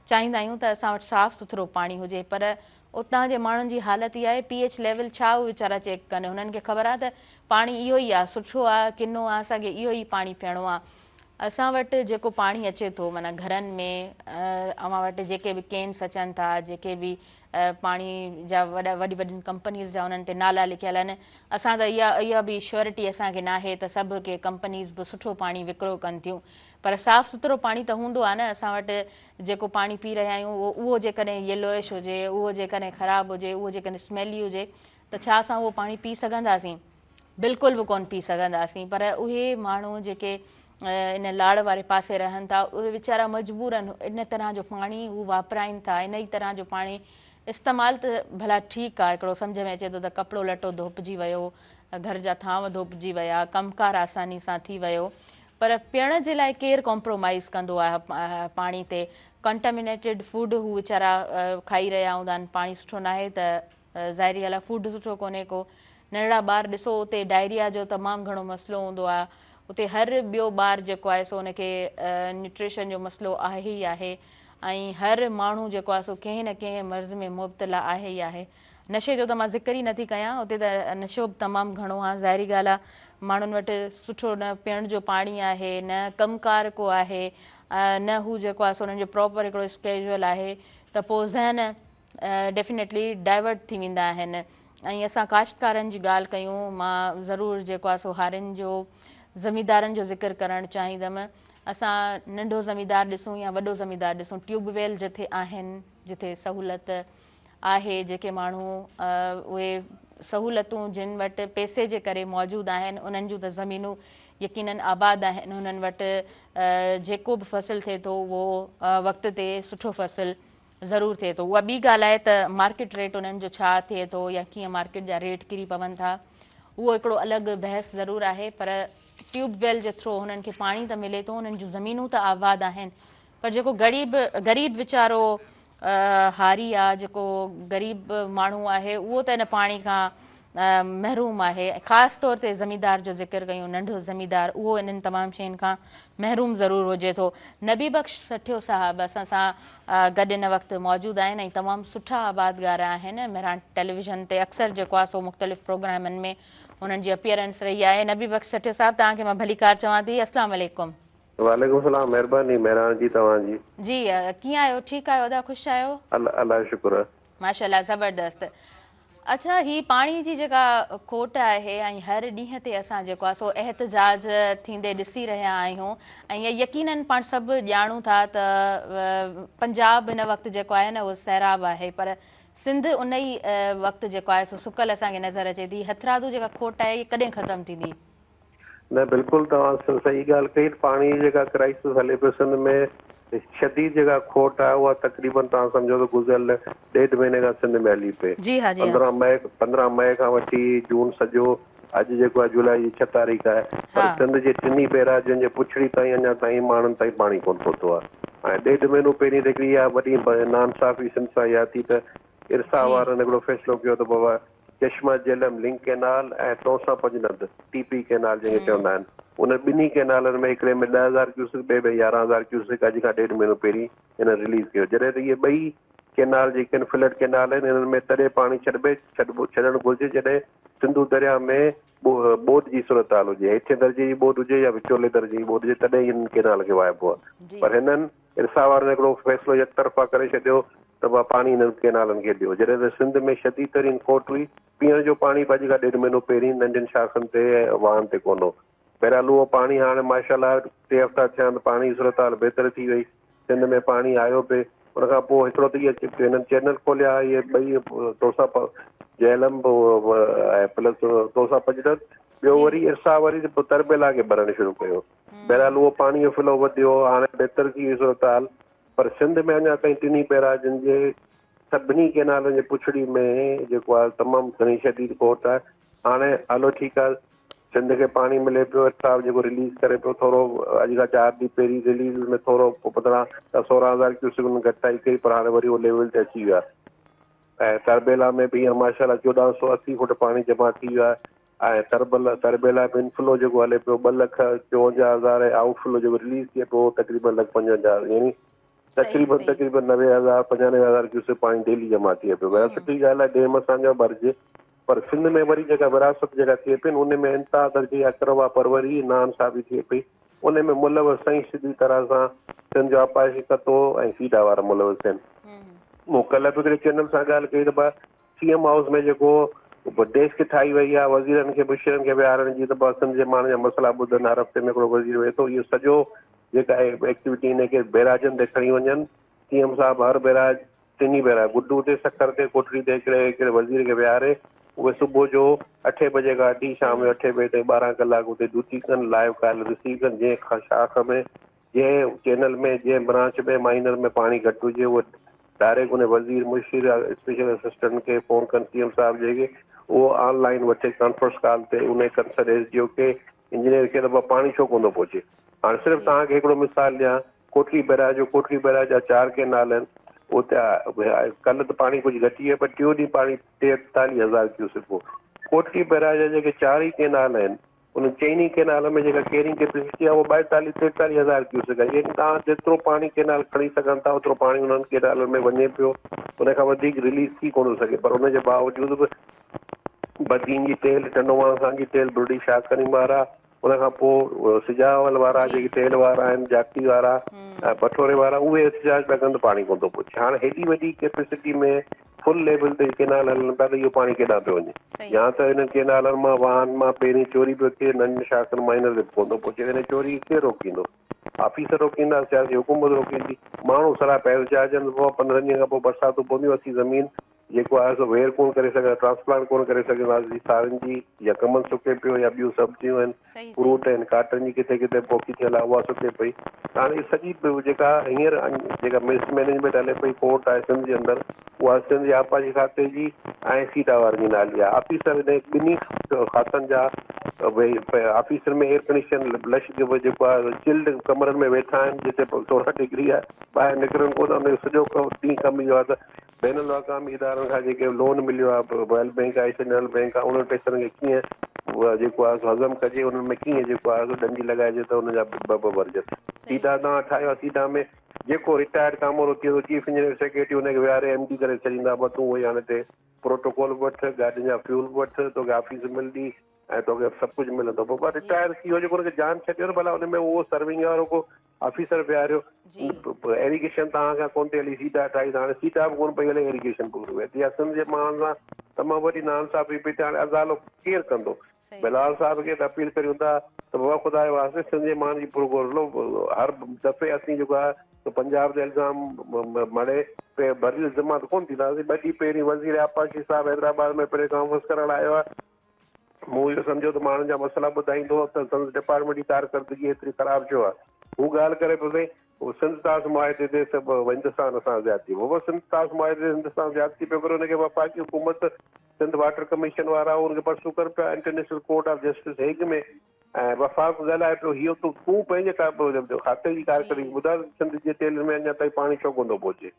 چاهيندا آهيون ته اسان وٽ صاف سٿرو پاڻي هجي پر اتان جي ماڻهن جي حالت اها آهي پي ايڇ ليول ڇا هو ويچارا چيڪ ڪن هنن کي خبر آهي ته پاڻي اهو ئي آهي سٺو آهي ڪنو آهي اسان کي اهو ئي پاڻي پيئڻو آهي اسان وٽ جيڪو پاڻي اچي ٿو معنيٰ گهرن ۾ اوهان وٽ جيڪي به ڪينس اچن ٿا جيڪي به پاڻي جا وڏا وڏي وڏين ڪمپنيز جا انهن تي نالا لکيل آهن اسان ته اها اها به شيورٽي اسان کي ناهي ته سڀ ڪي ڪمپنيز به سٺو پاڻي وڪرو ڪن ٿيون پر صاف سٿرو پاڻي ته هوندو آهي نه اسان وٽ جيڪو پاڻي پي رهيا آهيون اهو اهو جيڪڏهن ييلوئش هجي اهو جيڪڏهن خراب هجي اهو جيڪڏهن اسميلي هجي ته ڇا اسان اهو پاڻي پي سگهنداسين بلڪل به ڪونه پي سگهنداسين پر اهي ماڻهو جيڪي ان لاڙ واري پاسي رهن ٿا اهي ويچارا مجبورن ان طرح جو پاڻي هو واپرائين ٿا ان ئي طرح جو پاڻي استعمال ته ڀلا ٺيڪ آهي هڪڙو سمجهه ۾ اچي ٿو ته ڪپڙو لٽو ڌوپجي ويو گهر جا ٿانو ڌوپجي ويا ڪم ڪار آساني سان ٿي ويو پر پيئڻ جي لاء ڪير ڪمپرومائيز ڪندو آهي پاڻي تي ڪنٽامينيٽيڊ فوڊ هو ويچارا کائي رهيا هوندا آهن پاڻي سٺو ناهي ته ظاهري ڳالهه آهي فوڊ سٺو ڪونهي ڪو ننڍڙا ٻار ڏسو اتي ڊائريا جو تمام گهڻو مسئلو هوندو آهي اتي هر ٻيو ٻار جيڪو آهي سو ان کي نيوٽريشن جو مسئلو آهي ئي آهي ۽ هر ماڻهو جيڪو آهي سو ڪنهن نه ڪنهن مرض ۾ مبتلا آهي ئي آهي نشي جو ته مان ذڪر ئي نٿي ڪيان اتي ته نشو به تمام گهڻو آهي ظاهري ڳالهه آهي ماڻهن وٽ سٺو نه پيئڻ جو پاڻي آهي نه ڪم ڪار ڪو آهي نه هو جيڪو آهي سو انهن جو پراپر هڪڙو اسڪيجول آهي ته پوء ذهن ڊيفينيٽلي ڊائيورٽ ٿي ويندا آهن ۽ اسان ڪاشتڪارن جي ڳالهه ڪيون مان ضرور جيڪو آهي سو هارين جو زميندارن جو ذڪر ڪرڻ چاهيندم اسان ننڍو زميندار ڏسون يا وڏو زميندار ڏسون ٽيوب ويل جٿي آهن جٿي سهولت آهي جيڪي ماڻهو اهي سهولتون جن وٽ پئسي جي ڪري موجود آهن انهن جون ته زمينون يقينن آباد آهن انهن وٽ جيڪو به فصل ٿئي ٿو اهو وقت تي سٺو فصل ضرور ٿئي ٿو اها ٻي ڳالهه آهي ته مارڪيٽ ريٽ انهن جو ڇا ٿئي ٿو يا ڪيئن مارڪيٽ جا ريٽ ڪري پون ٿا اهو هڪڙو الڳ بحث ضرور آهي پر ٽيوب ويل جي ٿرو هنن کي پاڻي ته ملي ٿو انهن جون زمينون ته آباد آهن پر جيڪو غريب غريب ويچارو هاري آ جيڪو غريب ماڻهو آهي اهو ته ان پاڻي کان محروم آهي ۽ خاص طور تي زميندار جو ذڪر ڪيون ننڍو زميندار اهو انهن تمام شين کان محروم ضرور هجي ٿو نبي بخش سٺيو صاحب اسان سان گڏ ان وقت موجود آهن ۽ تمام سٺا آبادگار آهن مهراڻ ٽيليويزن تي اڪثر جيڪو آهي سو مختلف پروگرامن ۾ انهن جي اپيئرنس رهي آهي نبي بخش سٺيو صاحب توهان کي مان ڀليڪار چوان ٿي السلام عليڪم. وعليڪم السلام مهرباني مهراڻ جي توهان جي. جي ڪيئن آهيو ٺيڪ آهيو ادا خوش آهيو. الله الله جو شڪر. ماشاءالله زبردست اڇا هي پاڻي جي جيڪا کوٽ آهي ۽ هر ڏينهن تي اسان جيڪو آهي سو احتجاج ٿيندي ڏسي رهيا آهيون ۽ يقينن پاڻ سڀ ڄاڻون ٿا ته پنجاب هن وقت جيڪو آهي نه اهو سيراب آهي پر سنڌ ان ئي وقت جيڪو آهي سو سڪل اسان کي نظر اچي ٿي هٿرادو جيڪا کوٽ آهي هي ڪڏهن ختم ٿيندي؟ نه بلڪل توهان صحيح ڳالهه ڪئي پاڻي جي جيڪا ڪرائسس هلي پيو سنڌ ۾ شديد جيڪا کوٽ آهي اها تقريبن توهان سمجهو ته گذريل ڏيڍ مهيني کان سنڌ ۾ هلي پئي جي ها جي ها. 15 مئي کان وٺي جون سڄو اڄ جيڪو آهي جولاء جي 6 تاريخ آهي پر ها. سنڌ جي ٽنهي بئراجن جي پڇڙي تائين اڃا تائين ماڻهن تائين پاڻي ڪونه پهتو آهي ۽ ڏيڍ مهينو پهرين ته هڪڙي اها وڏي ناانصافي سنڌ سان اها ٿي ته ارسا جي. وارن هڪڙو فيصلو ڪيو ته بابا Chashma Jhelum link canal ۽ Taunsa Panjnad, T P canal جنهن کي چوندا آهن، انهن ٻنهي ڪئنالن ۾ هڪڙي ۾ 10,000 ڪيوسڪ ٻئي ۾ 11,000 ڪيوسڪ اڄ کان ڏيڍ مهينو پهرين هنن رليز ڪيو جڏهن ته اهي ٻئي ڪئنال جيڪي آهن فلڊ ڪئنال آهن انهن ۾ تڏهن پاڻي ڇڏبي ڇڏبو ڇڏڻ گهرجي جڏهن سنڌو درياء ۾ ٻوڏ جي صورتحال هجي هيٺين درجي جي ٻوڏ هجي يا وچولي درجي جي ٻوڏ هجي تڏهن ئي انهن ڪئنال کي وهائبو آهي پر هنن ارسا وارن هڪڙو فيصلو يڪطرفا ڪري ڇڏيو ته ڀا پاڻي هنن ڪئنالن کي ڏيو. جڏهن ته سنڌ ۾ شديد ترين کوٽ هئي، پيئڻ جو پاڻي به اڄ کان ڏيڍ مهينو پهرين ننڍين شاخن تي ۽ واهن تي ڪونه هو. بهرحال اهو پاڻي هاڻي ماشاء الله ٽي هفتا ٿيا آهن ته پاڻي جي صورتحال بهتر ٿي وئي. سنڌ ۾ پاڻي آيو پئي. ان کان پوء هڪڙو ته اهي هنن چينل کوليا اهي ٻئي تونسا جهلم ۽ پلس تونسا پنجند ٻيو جي وري جي. ارسا وري تربيلا کي ڀرڻ شروع ڪيو. بهرحال اهو پاڻي جو فلو وڌيو، هاڻي بهتر ٿي وئي صورتحال، پر سنڌ ۾ اڃا تائين ٽنهي بئراجن جي سڀني ڪئنالن جي پڇڙي ۾ جيڪو آهي تمام گهڻي شديد کوٽ آهي، هاڻي هلو ٺيڪ آهي سنڌ کي پاڻي ملي پيو، صاحب جيڪو رليز ڪري پيو ٿورو اڄ کان چار ڏينهن پهرين رليز ۾ ٿورو 15 يا 16 هزار ڪيوسڪ انهن گهٽتائي ڪئي پر هاڻي وري اهو ليول تي اچي ويو آهي ۽ تربيلا ۾ به هينئر ماشاء الله 1480 فوٽ پاڻي جمع ٿي ويو آهي ۽ تربل تربيلا ۾ انفلو جيڪو هلي پيو ٻه لک چوونجاهه هزار ۽ آئوٽ فلو جيڪو رليز ٿئي پيو اهو تقريبن لک 55 يعني صحيح تقريبن صحيح. تقريبن 90 هزار 95 هزار ڪيوسڪ پاڻي ڊيلي جمع ٿئي پيو بهرحال سٺي ڳالهه آهي ڊيم اسان جا ڀرجي پر سنڌ ۾ وري جيڪا ورهاست جيڪا ٿئي پئي ان ۾ انتها درجي جي اقربا پروري ناانصافي ٿئي پئي ان ۾ ملوث سائين سڌي طرح سان سنڌ جو آبپاشي کاتو ۽ سيڊا وارا ملوث آهن مون ڪلهه به هڪڙي چينل سان ڳالهه ڪئي ته سي ايم هائوس ۾ جيڪو ڊيسڪ ٺاهي وئي آهي وزيرن کي مشيرن کي ويهارڻ جي ته بس سنڌ جي ماڻهن جا مسئلا ٻڌن هر هفتي ۾ هڪڙو وزير ويهي ٿو اهو سڄو جيڪا آهي ايڪٽيوٽي ان کي بيراجن تي کڻي وڃن سي ايم صاحب هر بيراج ٽنهي بيراج گڊو تي سکر تي ڪوٽڙي تي هڪڙي هڪڙي وزير کي ويهاري اهي صبح جو اٺين بجي کان وٺي شام جو اٺين بجي تائين 12 ڪلاڪ اتي ڊيوٽي ڪن لائيو ڪال رسيو ڪن جنهن شاخ ۾ جنهن چينل ۾ جنهن برانچ ۾ مائنر ۾ پاڻي گهٽ هجي اهو ڊائريڪٽ ان وزير مشير يا اسپيشل اسسٽنٽ کي فون ڪن سي ايم صاحب جي اهو آن لائين وٺي ڪانفرنس ڪال تي ان ڪنسرن ايس ڊي او کي انجنيئر کي ته بابا پاڻي ڇو ڪونه ٿو پهچي هاڻي صرف توهان کي هڪڙو مثال ڏيان ڪوٽڙي بئراج جو ڪوٽڙي بئراج جا چار ڪينال آهن اتي ڪلهه ته پاڻي ڪجهه گهٽي ويو پر ٽيون ڏينهن پاڻي 43 هزار ڪيوسڪ هو ڪوٽڙي بئراج جا جيڪي چار ئي ڪينال آهن انهن چئني ڪئنالن ۾ جيڪا ڪيرنگ ڪيپيسٽي آهي اها 42 43 هزار ڪيوسڪ آهي يعني توهان جيترو پاڻي ڪئنال کڻي سگهن ٿا اوترو پاڻي انهن ڪئنالن ۾ وڃي پيو ان کان وڌيڪ رليز ٿي ڪونه ٿو سگهي پر ان جي باوجود به بدين جي ٽيل ٽنڊو ماڻ خان جي ٽيل برڙي شاهه ڪريم وارا ان کان پوء سجاول وارا جيڪي ٽيل وارا آهن جاکٽي وارا ۽ بٺوري وارا اهي احتجاج پيا ڪن ته پاڻي ڪونه ٿو پهچي هاڻي هيڏي وڏي ڪيپيسٽي ۾ فل ليول تي ڪينال هلن پيا ته اهو پاڻي ڪيڏانهن پيو وڃي؟ يا ته انهن ڪينالن مان واهن مان پهرين چوري پيو ٿئي، ننڍين شاخن مان هينئر به ڪونه ٿو پهچي ته ان چوري کي ڪير روڪيندو؟ آفيسر روڪيندا، سياسي حڪومت روڪيندي، ماڻهو سراپا احتجاج آهن ته بابا 15 ڏينهن کان پوء برساتون پونديون اسين زمين جيڪو آهي سو وير ڪونه ڪري سگهندا، ٽرانسپلانٽ ڪونه ڪري سگهنداسين، سارين جي يا ڪمند سڪي پيو يا ٻيون سبزيون آهن، فروٽ آهن، ڪاٽن جي ڪٿي ڪٿي پوکي ٿيل آهي اها سڪي پئي ته هاڻي سڄي جيڪا هينئر جيڪا مس مئنيجمينٽ هلي پئي ڪورٽ آهي سنڌ جي اندر اها سنڌ جي آبپاشي کاتي جي ۽ سيڊا وارن جي نالي آهي آفيسر انهن ٻنهي کاتن جا ڀئي آفيسن ۾ ايئر ڪنڊيشن لش جيڪو آهي چلڊ ڪمرن ۾ ويٺا آهن جتي 16 ڊگري آهي ٻاهر نڪرن ڪو ته ان جو سڄو ڏينهن ڪم اهو آهي ته بين الاقوامي ادارن کان جيڪي لون مليو آهي ورلڊ بينڪ آهي سينٽرل بينڪ آهي انهن پئسن کي ڪيئن جيڪو آهي سو هضم ڪجي انهن ۾ ڪيئن جيڪو آهي سو ڏنڊي لڳائجي ته انهن جا ڀڀ ڀرجن سيڊا توهان ٺاهيو آهي سيڊا ۾ جيڪو رٽائرڊ ڪامورو ٿئي ٿو چيف انجنيئر سيڪريٽري ان کي ويهاري ايم ڊي ڪري ڇڏيندا بابا تون وئي هاڻي هتي پروٽوڪول به وٺ گاڏين جا فيول به وٺ توکي آفيس ملندي. ۽ توکي سڀ ڪجهه ملندو. بابا رٽائر ٿي ويو جيڪو ان کي جان ڇڏيو نه ڀلا ان ۾ اهو سرونگ وارو ڪو آفيسر ويهاريو. ايريگيشن توهان کان ڪونه ٿي هلي سيڊا ٺاهي ته هاڻي سيڊا به ڪونه پئي هلي ايريگيشن پوري وئي اها سنڌ جي ماڻهن سان تمام وڏي ناانصافي پئي ٿئي هاڻي ازالو ڪير ڪندو؟ بلاول صاحب کي ته اپيل ڪريون ٿا ته بابا خدا جي واسطي سنڌ جي ماڻهن جي پرگورلو هر دفعي اسين جيڪو آهي سو پنجاب تي الزام مڙهي پي ڀريل ذمہ ته ڪونه ٿينداسين. ٻه ڏينهن پهرين وزير آبپاشي صاحب حيدرآباد ۾ پريس ڪانفرنس ڪرڻ آيو آهي. مون اهو سمجهيو ته ماڻهن جا مسئلا ٻڌائيندو ته سندس ڊپارٽمينٽ جي ڪارڪردگي ايتري خراب ڇو آهي. هو ڳالهه ڪري پيو سائين سنڌ طاس معاهدي تي سڀ هندستان سان زيادتي. بابا سنڌ طاس معاهدي تي هندستان زيادتي پيو ڪري ان کي وفاقي حڪومت سنڌ واٽر ڪميشن وارا ان کي پرسو ڪن پيا international court of justice Hague ۾ ۽ وفاق ڳالهائي پيو هيو تون تون پنهنجي کاتي جي ڪارڪردگي ٻڌاء سنڌ جي ٽيلن ۾ اڃا تائين پاڻي ڇو ڪونه ٿو پهچي.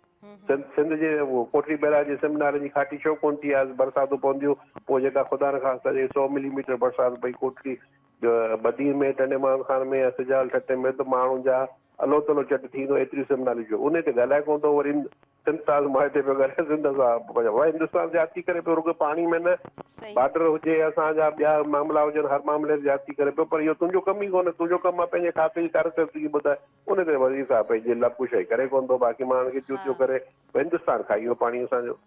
سنڌ جي ڪوٽڙي بئراج جي سم نالي جي کاٽي ڇو ڪونه ٿي آهي؟ برساتون پونديون پوء جيڪا خدا نخواسته جي سو ملي ميٽر برسات پئي ڪوٽڙي بدين ۾ ٽنڊي محمد خان ۾ يا سجاول ٺٽي ۾ ته ماڻهن جا الو تلو چٽ ٿي ويندو ايتريون سم ناليون ڇو انهي تي ڳالهائي ڪونه ٿو وري سنڌ تاز معاهدي پيو ڳالهائي سنڌ سان پنهنجا هندستان زيادتي ڪري پيو رڳو پاڻي ۾ نه بارڊر هجي اسان جا ٻيا معاملا هجن هر معاملي تي زيادتي ڪري پيو پر اهو تنهنجو ڪم ئي ڪونهي تنهنجو ڪم آهي پنهنجي کاتي جي ڪارڪردگي ٻڌائي ان ڪري وزير صاحب پنهنجي لب ڪشائي ڪري ڪونه ٿو باقي ماڻهن کي چوتيو ڪري هندستان کائي ويو پاڻي اسان جو.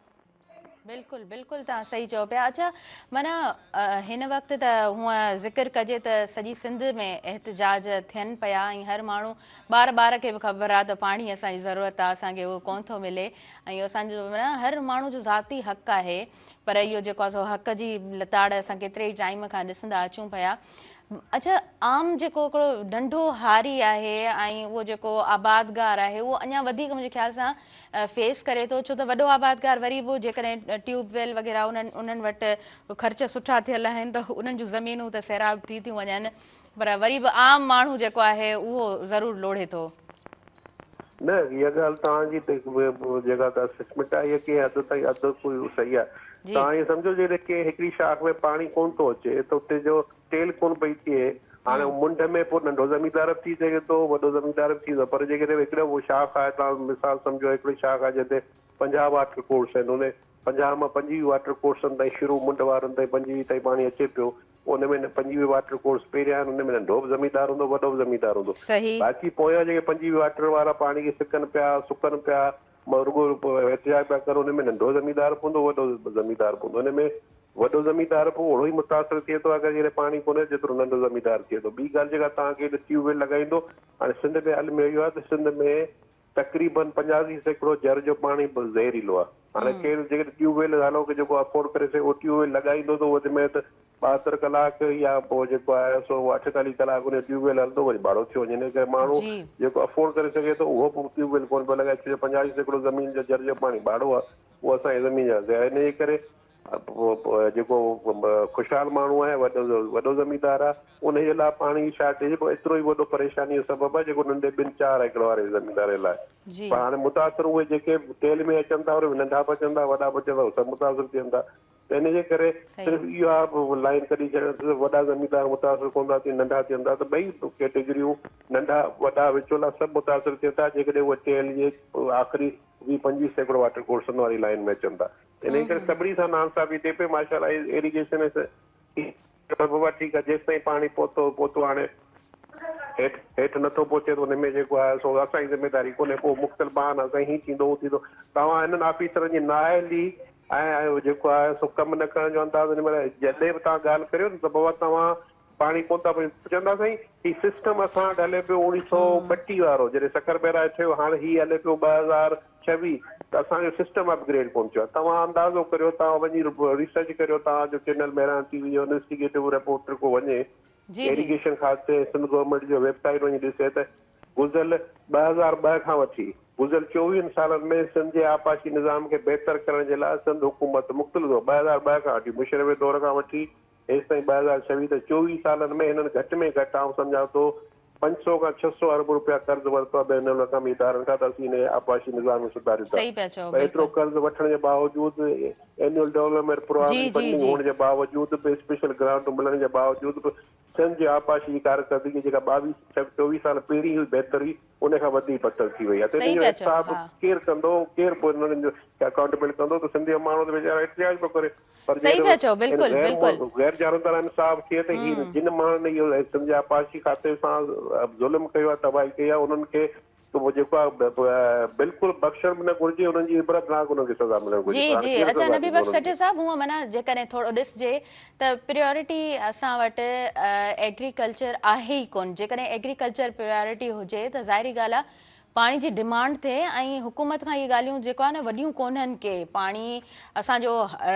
بلڪل بلڪل توهان صحيح چئو پيا اڇا معنيٰ هن وقت ته هونء ذڪر ڪجي ته سڄي سنڌ ۾ احتجاج ٿين پيا ۽ هر ماڻهو ٻار ٻار کي به خبر آ ته پاڻي اسان جي ضرورت آ اسان کي اهو ڪونه ٿو ملي ۽ اهو اسان جو معنيٰ هر ماڻهو جو ذاتي حق آهي پر اهو جيڪو آ سو حق جي لتاڙ اسان ڪيتري ئي ٽائيم کان ڏسندا اچون پيا اڇا عام جيڪو هڪڙو ننڍو هاري آهي ۽ اهو جيڪو آبادگار آهي اهو اڃا وڌيڪ منهنجي خيال سان فيس ڪري ٿو ڇو ته وڏو آبادگار وري به جيڪڏهن ٽيوب ويل وغيره انهن انهن وٽ خرچ سٺا ٿيل آهن ته انهن جون زمينون ته سيراب ٿي ٿيون وڃن پر وري به عام ماڻهو جيڪو آهي اهو ضرور لوڙهي ٿو. نه اها ڳالهه توهان جي جيڪا اسيسمينٽ آهي اها ڪنهن حد تائين اڌ ڪوئي صحيح آهي. توهان ائين سمجهو جيڪڏهن ڪنهن هڪڙي شاخ ۾ پاڻي ڪونه ٿو اچي ته اتي جو ٽيل ڪونه پئي ٿئي هاڻي منڍ ۾ پوء ننڍو زميندار به ٿي سگهي ٿو وڏو زميندار به ٿيندو پر جيڪڏهن هڪڙو شاخ آهي توهان مثال سمجهو هڪڙي شاخ آهي جنهن تي 50 واٽر ڪورس آهن ان 50 مان 25 واٽر ڪورسن تائين شروع منڍ وارن تائين 25 تائين پاڻي اچي پيو ان ۾ 25 واٽر ڪورس پهريان آهن ان ۾ ننڍو به زميندار هوندو وڏو به زميندار هوندو باقي پويان جيڪي 25 واٽر وارا پاڻي کي سڪن پيا سڪن پيا رڳو احتجاج پيا ڪن ان ۾ ننڍو زميندار به هوندو وڏو زميندار به هوندو ان ۾ وڏو زميندار به اوڙو ئي متاثر ٿئي ٿو اگر جيڪڏهن پاڻي ڪونهي جيترو ننڍو زميندار ٿئي ٿو ٻي ڳالهه جيڪا توهان کي ٽيوب ويل لڳائيندو هاڻي سنڌ ۾ الميو اهو آهي ته سنڌ ۾ تقريبن 85% جر جو پاڻي به زهريلو آهي هاڻي ڪير جيڪڏهن ٽيوب ويل حالانڪه جيڪو افورڊ ڪري سگهي اهو ٽيوب ويل لڳائيندو ته وڌ ۾ وڌ 72 ڪلاڪ يا پوء جيڪو آهي سو 48 ڪلاڪ ان ٽيوب ويل هلندو وري ٻاڙو ٿيو وڃي ان ڪري ماڻهو جيڪو افورڊ ڪري سگهي ٿو اهو به ٽيوب ويل ڪونه پيو لڳائي ڇو جو 85% زمين جو جر جو پاڻي ٻاڙو آهي اهو اسان جي زمين جا ان جي ڪري جيڪو خوشحال ماڻهو آهي وڏو وڏو زميندار آهي ان جي لاء پاڻي جي شارٽيج به ايترو ئي وڏو پريشاني جو سبب آهي جيڪو ننڍي ٻن چار ايڪڙ واري زميندار لاء پر هاڻي متاثر اهي جيڪي ٽيل ۾ اچن ٿا اهي ننڍا به اچن ٿا وڏا به اچن ٿا سڀ متاثر ٿين ٿا ته ان جي ڪري صرف اها لائين ڪڍي ڇڏڻ ته وڏا زميندار متاثر ڪونه ٿا ٿين ننڍا ٿين ٿا ته ٻئي ڪيٽيگريون ننڍا وڏا وچولا سڀ متاثر ٿين ٿا جيڪڏهن اهي ٽيل جي آخري 20 25% واٽر ڪورسن واري لائين ۾ اچن ٿا انهيء ڪري سڀني سان ناانصافي ٿئي پئي. ماشاء الله ايريگيشن بابا ٺيڪ آهي جيستائين پاڻي پهتو پهتو هاڻي هيٺ هيٺ نٿو پهچي ته ان ۾ جيڪو آهي سو اسان جي ذميداري ڪونهي پوء مختلف بهانا سائين هي ٿيندو هو ٿيندو توهان هنن آفيسرن جي نااهلي ۽ جيڪو آهي سو ڪم نه ڪرڻ جو انداز ان مهل جڏهن به توهان ڳالهه ڪريو نه ته بابا توهان پاڻي ڪونه ٿا پيون چوندا سائين هي سسٽم اسان وٽ هلي پيو اوڻيهه سو ٻٽيهه وارو جڏهن سکر بئراج ٺهيو هاڻي هي هلي پيو 2026 ته اسان جو سسٽم اپگريڊ ڪونه ٿيو آهي توهان اندازو ڪريو توهان وڃي ريسرچ ڪريو توهان جو چينل مهراڻ ٽي وي جو انويسٽيگيٽو رپورٽر ڪو وڃي ايريگيشن کاتي سنڌ گورنمينٽ جو ويب سائيٽ وڃي ڏسي ته گذريل 2002 کان وٺي گذريل 24 سالن ۾ سنڌ جي آبپاشي نظام کي بهتر ڪرڻ جي لاء سنڌ حڪومت مختلف 2002 کان وٺي مشرف جي دور کان وٺي هيستائين 2026 ته 24 سالن ۾ هنن گهٽ ۾ گهٽ آئون سمجهان ٿو 500 کان 600 ارب روپيا قرض ورتو آهي بين الاقوامي ادارن کان ته اسين هن آبپاشي نظام کي سڌاريون ٿا صحيح پيا چئو پر ايترو بلڪل. قرض وٺڻ جي باوجود اينيول ڊولپمينٽ پروگرام جي جي جي فنڊنگ جي. هئڻ جي باوجود به اسپيشل گرانٽون ملڻ جي باوجود به سنڌ جي آبپاشي جي ڪارڪردگي جيڪا 22 24 سال پهرين هئي بهتر هئي ان کان وڌيڪ بدتر ٿي وئي آهي ته صحيح ان جو پيا چئو احتساب ها. ڪير ڪندو ڪير پوء انهن جو اڪائونٽيبل ڪندو ته سنڌ جا ماڻهو ته ويچارا احتجاج پيو ڪري پر صحيح پيا جيڪڏهن چئو ان بلڪل غير بلڪل. غير جانبدار انصاف ٿئي ته هي جن ماڻهن اهو سنڌ جي آبپاشي کاتي سان ظلم ڪيو آهي تباهي ڪئي آهي انهن کي ته پوء جيڪو آهي بلڪل بخشڻ به نه گهرجي انهن جي عبرتناڪ انهن کي سزا ملڻ گهرجي جي پر هاڻي جي ڪير اڇا سزا نبي ڏيندو بخش انهن سٺي کي. صاحب هونء معنيٰ جيڪڏهن ٿورو ڏسجي ته پريورٽي اسان وٽ ايگريڪلچر آهي ئي ڪونه جيڪڏهن ايگريڪلچر پريورٽي هجي ته ظاهري ڳالهه آهي پاڻي جي ڊمانڊ ٿئي ۽ حڪومت کان اهي ڳالهيون جيڪو آهي نه وڏيون ڪونهن ڪي پاڻي اسان جو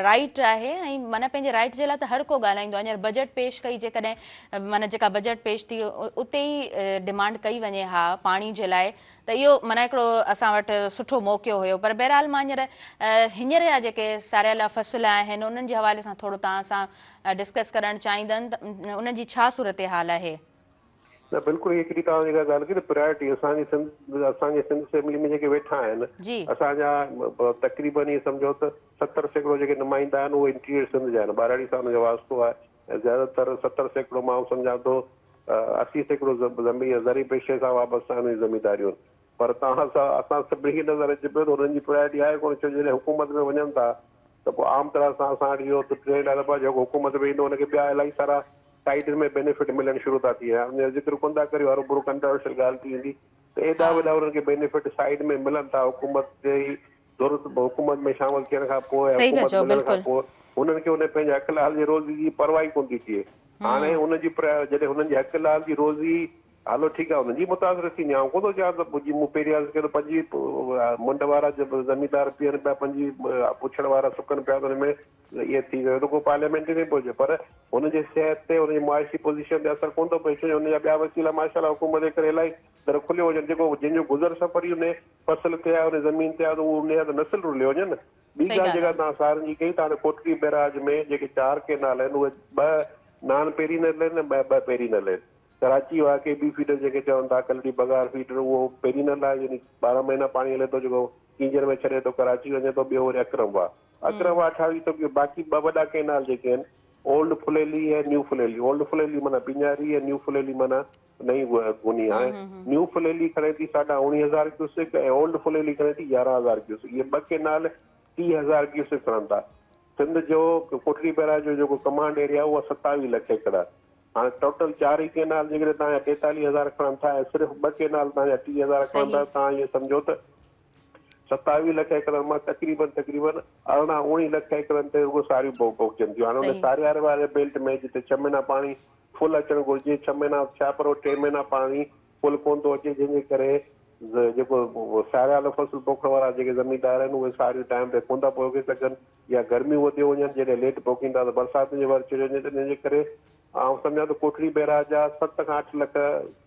رائيٽ آهي ۽ معنيٰ پنهنجي رائيٽ جي لاء ته هر ڪو ڳالهائيندو آهي هينئر بجيٽ پيش ڪئي جيڪڏهن معنيٰ جيڪا بجيٽ پيش ٿي اتي ئي ڊمانڊ ڪئي وڃي ها پاڻي جي لاء ته اهو معنيٰ هڪڙو اسان وٽ سٺو موقعو هيو پر بهرحال مان هينئر هينئر جا جيڪي ساريلا فصل آهن انهن جي حوالي سان ٿورو توهان سان ڊسڪس ڪرڻ چاهيندم ته انهن جي ڇا صورتحال آهي؟ نه بلڪل هي هڪڙي توهان جيڪا ڳالهه ڪئي ته پرائرٽي اسان جي سنڌ اسان جي سنڌ اسيمبلي ۾ جيڪي ويٺا آهن جي. اسان جا تقريبن ائين سمجهو ته 70% جيڪي نمائندا آهن اهي انٽيريئر سنڌ جا آهن ٻهراڙي سان انهن جو واسطو آهي ۽ زياده تر 70% مان سمجهان ٿو 80% زرعي پيشي سان وابسته آهن اهي زمينداريون پر توهان سان اسان سڀني کي نظر اچي پيو ته انهن جي پرائرٽي آهي ڪونه ڇو جو جڏهن حڪومت ۾ وڃن ٿا ته پوء عام طرح سان اسان وٽ اهو ته ٽرينڊ آهي ته جيڪو حڪومت ۾ ايندو ان کي ٻيا الاهي سارا سائيڊ ۾ بينيفٽ ملڻ شروع ٿا ٿي وڃن ان جو ذڪر ڪونه ٿا ڪريون هروڀرو ڪنٽراورشل ڳالهه ٿي ويندي ته ايڏا وڏا انهن کي بينيفٽ سائيڊ ۾ ملن ٿا حڪومت جي ضرورت حڪومت ۾ شامل ٿيڻ کان پوء صحيح پيا حڪومت چئو ملڻ کان بلڪل. پوء هنن کي ان پنهنجي حق لال جي روزي جي پرواهه ئي ڪونه ٿي ٿئي. هاڻي هن جي جڏهن هنن جي حق لال جي روزي هلو ٺيڪ آهي هنن جي متاثر ٿيندي آئون ڪونه ٿو چوان ته جي مون پهرين عرض ڪيو ته پنجي منڍ وارا زميندار پيئن پيا پنجي پڇڙ وارا سڪن پيا ته ان ۾ ائين ٿي ويو ته ڪو پارليامينٽ نه پهچي پر هن جي صحت تي هن جي معاشي پوزيشن تي اثر ڪونه ٿو پئي ڇو جو هن جا ٻيا وسيلا ماشاء الله حڪومت جي ڪري الاهي در کليو هجن جيڪو جنهن جو گذر سفر ئي ان فصل تي آهي ان زمين تي آهي ته اهو ان جا ته نسل رليو وڃي نه. ٻي صحيح ڳالهه ڳالهه جيڪا آهي. توهان سارن جي ڪئي ته هاڻي ڪوٽڙي بئراج ۾ جيڪي چار ڪينال آهن اهي ٻه نان پيرينل آهن ۽ ٻه پيرينل آهن. ڪراچي واهه ڪي بي فيڊر جنهن کي چون ٿا ڪلڙي بگار فيڊر اهو پيرينل آهي يعني 12 مهينا پاڻي هلي ٿو جيڪو ڪينجهر ۾ ڇڏي ٿو ڪراچي وڃي ٿو ٻيو وري اڪرم واهه اڪرم واهه 28 سو باقي ٻه وڏا ڪينال جيڪي آهن اولڊ ڦليلي ۽ نيو ڦليلي اولڊ ڦليلي معنيٰ پيڃاري ۽ نيو ڦليلي معنيٰ نئين گوني هاڻي نيو ڦليلي کڻي ٿي ساڍا اوڻيهه هزار ڪيوسڪ ۽ اولڊ ڦليلي کڻي ٿي 11 هزار ڪيوسڪ. اهي ٻه ڪينال 30 هزار ڪيوسڪ کڻن ٿا. سنڌ جو ڪوٽڙي بئراج جو جيڪو ڪمانڊ ايريا آهي اها 27 لک ايڪڙ آهي. هاڻي ٽوٽل چار ئي ڪينال جيڪڏهن توهان جا 43 هزار کڻن ٿا ۽ صرف ٻه ڪينال توهان جا 30 هزار کڻن ٿا صحيح. توهان اهو سمجهو ته 27 لک ايڪڙن مان تقريبن تقريبن 18 اوڻيهه لک ايڪڙن تي رڳو ساريون پوکجن ٿيون. هاڻي ان صحيح. سارياري واري بيلٽ ۾ جتي ڇهه مهينا پاڻي فل اچڻ گهرجي، ڇهه مهينا ٿيا پر اهو ٽي مهينا پاڻي فل ڪونه ٿو اچي جنهن جي ڪري جيڪو ساريالو فصل پوکڻ وارا جيڪي زميندار آهن اهي ساريون ٽائيم تي ڪونه ٿا پوکي سگهن يا گرميون وڌيو وڃن جڏهن ليٽ پوکين ٿا ته برساتن جي ور چڙهيو وڃي ته ان جي ڪري آئون سمجهان ٿو ڪوٽڙي بئراج جا 7 کان 8 لک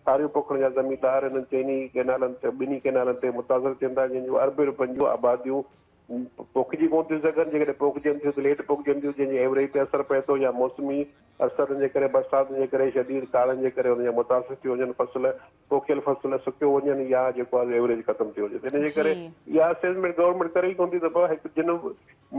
ساريون پوکڻ جا زميندار انهن چئني ڪئنالن تي ٻنهي ڪئنالن تي متاثر ٿين ٿا جنهن جون اربين روپين جون آباديون پوکجي ڪونه ٿيون سگهن جيڪڏهن پوکجن ٿيون ته ليٽ پوکجن ٿيون جنهن جي ايوريج تي اثر پئي ٿو يا موسمي اثرن جي ڪري برساتن جي ڪري شديد ڪاڙهن جي ڪري ان جا متاثر ٿي وڃن فصل پوکيل فصل سڪيو وڃن يا جيڪو آهي ايوريج ختم ٿي وڃي ته ان جي ڪري جي. اها اسيسمينٽ گورنمينٽ ڪري ئي ڪونه ٿي ته به هڪ جن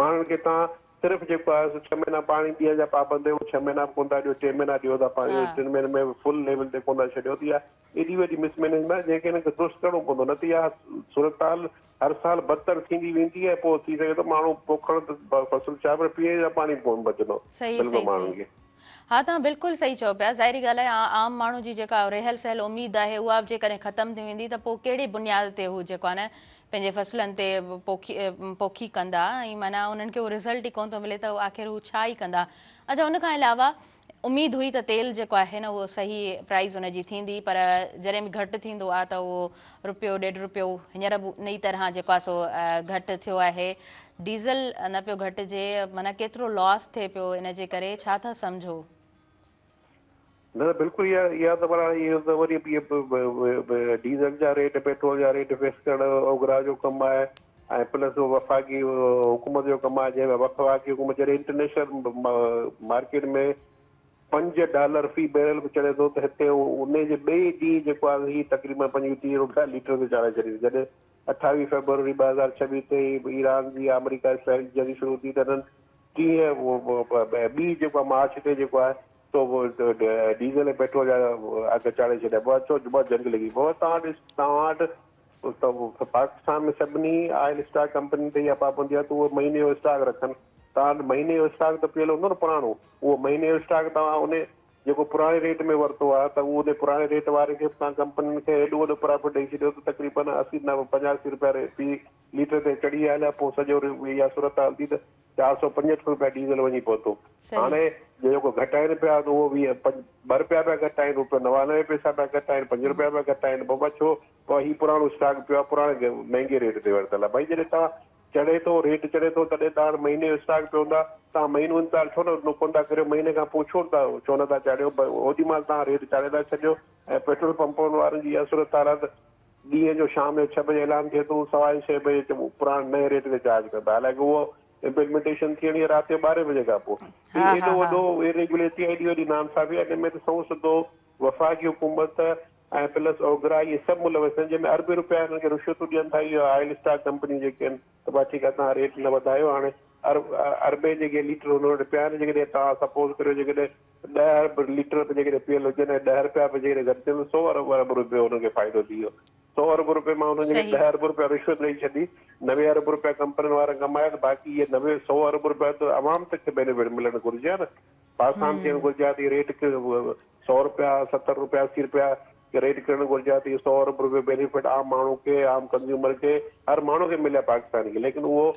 ماڻهن کي توهان صرف جيڪو آهي سو ڇهه مهينا پاڻي ڏيڻ جا پابند آهيو ڇهه مهينا به ڪونه ٿا ڏيو ٽي مهينا ڏيو ٿا پاڻي ها. ٽن مهينن ۾ به فل ليول تي ڪونه ٿا ڇڏيو ته اها ايڏي وڏي مس مئنيجمينٽ آهي جنهن کي هنن کي درست ڪرڻو پوندو نه ته اها صورتحال هر سال بدتر ٿيندي ويندي ۽ پوء ٿي سگهي ٿو ماڻهو پوکڻ ته فصل ڇا پر پيئڻ جا پاڻي به ڪونه بچندو صحيح ملندو صحيح ماڻهن صحيح کي. ها توهان بلڪل صحيح چئو پيا ظاهري ڳالهه آهي عام ماڻهو جي جيڪا رهيل سهيل اميد آهي اها به جيڪڏهن ختم ٿي ويندي ته پوء ڪهڙي بنياد تي هو جيڪو آهي نه پنهنجي فصلن تي پوکي پوکي ڪندا ۽ معنيٰ انهن کي اهو رزلٽ ئي ڪونه ٿو ملي ته آخر هو ڇا ئي ڪندا اڇا ان کان علاوه اميد هئي ته تيل جيڪو آهي نه اهو صحيح پرائز ان جي ٿيندي پر جڏهن به گهٽ ٿيندو آهي ته اهو روپيو ڏيڍ روپيو هينئر به ان ئي طرح جيڪو آهي سو گهٽ ٿيو آهي ڊيزل نه پيو گهٽجي معنيٰ ڪيترو لاس ٿئي پيو ان جي ڪري ڇا ٿا سمجهو؟ نه نه بلڪل اها اها ته پر هاڻي اهو ته وري به ڊيزل جا ريٽ پيٽرول جا ريٽ فڪس ڪرڻ اوگرا جو ڪم آهي ۽ پلس وفاقي حڪومت جو ڪم آهي جنهن ۾ وفاقي حڪومت جڏهن انٽرنيشنل مارڪيٽ ۾ 5 ڊالر في بيرل به چڙهي ٿو ته هتي ان جي ٻئي ڏينهن جيڪو آهي هي تقريبن 35 روپيا ليٽر تي چاڙهي ڇڏيندي جڏهن 28 فيبروري 2026 تي ايران جي آمريڪا اسرائيل جي جنگ شروع ٿي ته هنن 30 ٻي جيڪو آهي مارچ تي جيڪو آهي تو ڊيزل ۽ پيٽرول جا اگهه چاڙهي ڇڏيا بابا ڇو بابا جنگ لڳي بابا توهان ڏس توهان وٽ ته پاڪستان ۾ سڀني آئل اسٽاڪ ڪمپنين تي اها پابندي آهي ته اهي مهيني جو اسٽاڪ رکن توهان وٽ مهيني جو اسٽاڪ ته پيل هوندو نه پراڻو اهو مهيني جو اسٽاڪ توهان ان جيڪو پراڻي ريٽ ۾ ورتو آهي ته اهو ان پراڻي ريٽ واري کي به توهان ڪمپنين کي ايڏو وڏو پرافٽ ڏئي ڇڏيو ته تقريبن 80 85 رپيا في ليٽر تي چڙهي ويا هليا پوء سڄو اها صورتحال ٿي ته 465 رپيا ڊيزل وڃي پهتو. هاڻي جيڪو گهٽائين پيا ته اهو ويهه پنج ٻه رپيا پيا گهٽائين، روپيو 99 پئسا پيا گهٽائين، 5 رپيا پيا گهٽائين، بابا ڇو؟ بابا هي پراڻو اسٽاڪ پيو آهي، پراڻي مهنگي ريٽ تي ورتل آهي. ڀائي جڏهن توهان چڙهي ٿو ريٽ چڙهي ٿو تڏهن توهان وٽ مهيني جو اسٽاڪ پيو هوندو آهي، توهان مهينو انتظار ڇو نه ڪونه ٿا ڪريو، مهيني کان پوء ڇو ٿا ڇو نه ٿا چاڙهيو، اوڏي مهل توهان ريٽ چاڙهي ٿا ڇڏيو ۽ پيٽرول پمپن وارن جي اها صورتحال آهي ته ڏينهن جو شام جو ڇهه بجي اعلان ٿئي ٿو، سوا ڇهه بجي پراڻي نئين ريٽ تي چارج ڪندا، حالانڪه اهو امپليمينٽيشن ٿيڻي آهي رات جو ٻارهين بجي کان پوء. هي ايڏو وڏو اريگيولرٽي آهي، ايڏي وڏي ناانصافي آهي، ان ۾ ته سنئون سڌو وفاقي حڪومت ۽ پلس اوگرا اهي سڀ ملوث آهن، جنهن ۾ اربين روپيا هنن کي رشوتون ڏين ٿا اهي آئل اسٽاڪ ڪمپنيون جيڪي آهن ته ڀا ٺيڪ آهي توهان ريٽ نه وڌايو هاڻي اربين جيڪي ليٽر هن وٽ پيا آهن جيڪڏهن توهان سپوز ڪريو جيڪڏهن 10 ارب ليٽر به جيڪڏهن پيل هجن ۽ 10 رپيا به جيڪڏهن گهٽ ٿين ته سو ارب روپيو هنن کي فائدو ٿي ويو. سو ارب روپين مان انهن جيڪي 10 ارب روپيا رشوت ڏئي ڇڏي، 90 ارب روپيا ڪمپنين وارن ڪمايا ته باقي اهي 90 سو ارب روپيا ته عوام تڪ کي بينيفٽ ملڻ گهرجي ها نه. پاسان ٿيڻ گهرجي ها ته اهي ريٽ سو روپيا، 70 روپيا، 80 روپيا ريٽ ڪرڻ گهرجي ها ته اهي سو ارب روپيو بينيفٽ عام ماڻهو کي، عام ڪنزيومر کي، هر ماڻهو کي ملي ها پاڪستان کي ليڪن اهو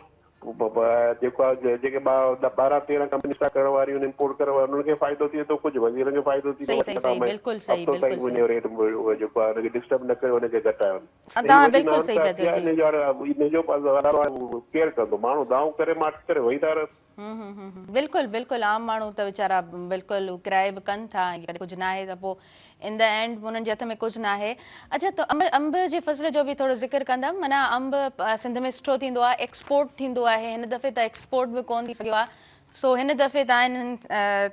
جيڪو آهي جيڪي 12 13 ڪمپنيون اسٽاڪ ڪرڻ واريون آهن امپورٽ ڪرڻ واريون انهن کي فائدو ٿئي ٿو ڪجهه وزيرن کي فائدو ٿي ٿو هفتو تائين ان جو ريٽ جيڪو آهي ان کي ڊسٽرب نه ڪيو ان کي گهٽايو هي وڏي ناانصافي آهي ان جو هاڻي ان جو ڪير ڪندو ماڻهو دانهون ڪري ماٺ ڪري ويهي ٿا رهن. بلڪل بلڪل عام ماڻهو ته ويچارا بلڪل ڪرائي به ڪن ٿا ۽ جيڪڏهن ڪجهه ناهي ته پوء ان the and انهن جي هٿ ۾ ڪجهه ناهي. اڇا ته انب انب جي فصل جو به ٿورو ذڪر ڪندم معنيٰ انب سنڌ ۾ سٺو ٿيندو آهي ايڪسپورٽ ٿيندو آهي هن دفعي ته ايڪسپورٽ به ڪونه ٿي سگهيو آهي سو هن دفعي توهان انهن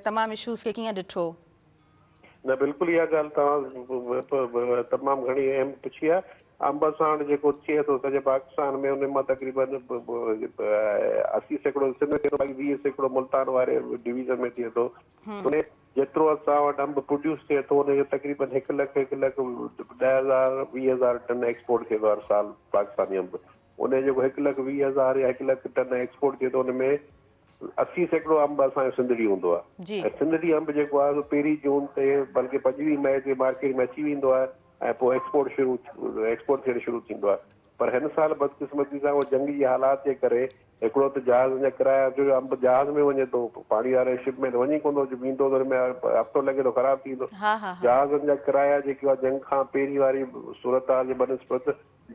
تمام اشوز کي ڪيئن ڏٺو؟ نه بلڪل اها ڳالهه توهان تمام گهڻي اهم پڇي آهي. انب اسان وٽ جيڪو ٿئي ٿو سڄي پاڪستان ۾ ان مان تقريبن 80% سنڌ ۾ ٿئي ٿو باقي 20% ملتان واري ڊويزن ۾ ٿئي ٿو. ان جيترو اسان وٽ انب پروڊيوس ٿئي ٿو ان جو تقريبن هڪ لک هڪ لک 10,000 20,000 ٽن ايڪسپورٽ ٿئي ٿو هر سال پاڪستاني انب. ان جيڪو هڪ لک 20,000 يا هڪ لک ٽن ايڪسپورٽ ٿئي ٿو ان ۾ 80% انب اسان جو سنڌڙي هوندو آهي ۽ سنڌڙي انب جيڪو آهي سو پهرين جون تي بلڪه 25 مئي تي مارڪيٽ ۾ اچي ويندو آهي ۽ پوء ايڪسپورٽ شروع ايڪسپورٽ ٿيڻ شروع ٿيندو آهي پر هن سال بدقسمتي سان اهو جنگ جي حالات جي ڪري هڪڙو ته جهازن جا ڪرايا ڇو جو انب جهاز ۾ وڃي ٿو پاڻي واري شپ ۾ ته وڃي ڪونه ٿو ويندو ته ان ۾ هفتو لڳي ٿو خراب ٿي ويندو جهازن جا ڪرايا جيڪي هئا جنگ کان پهرين واري صورتحال جي بنسبت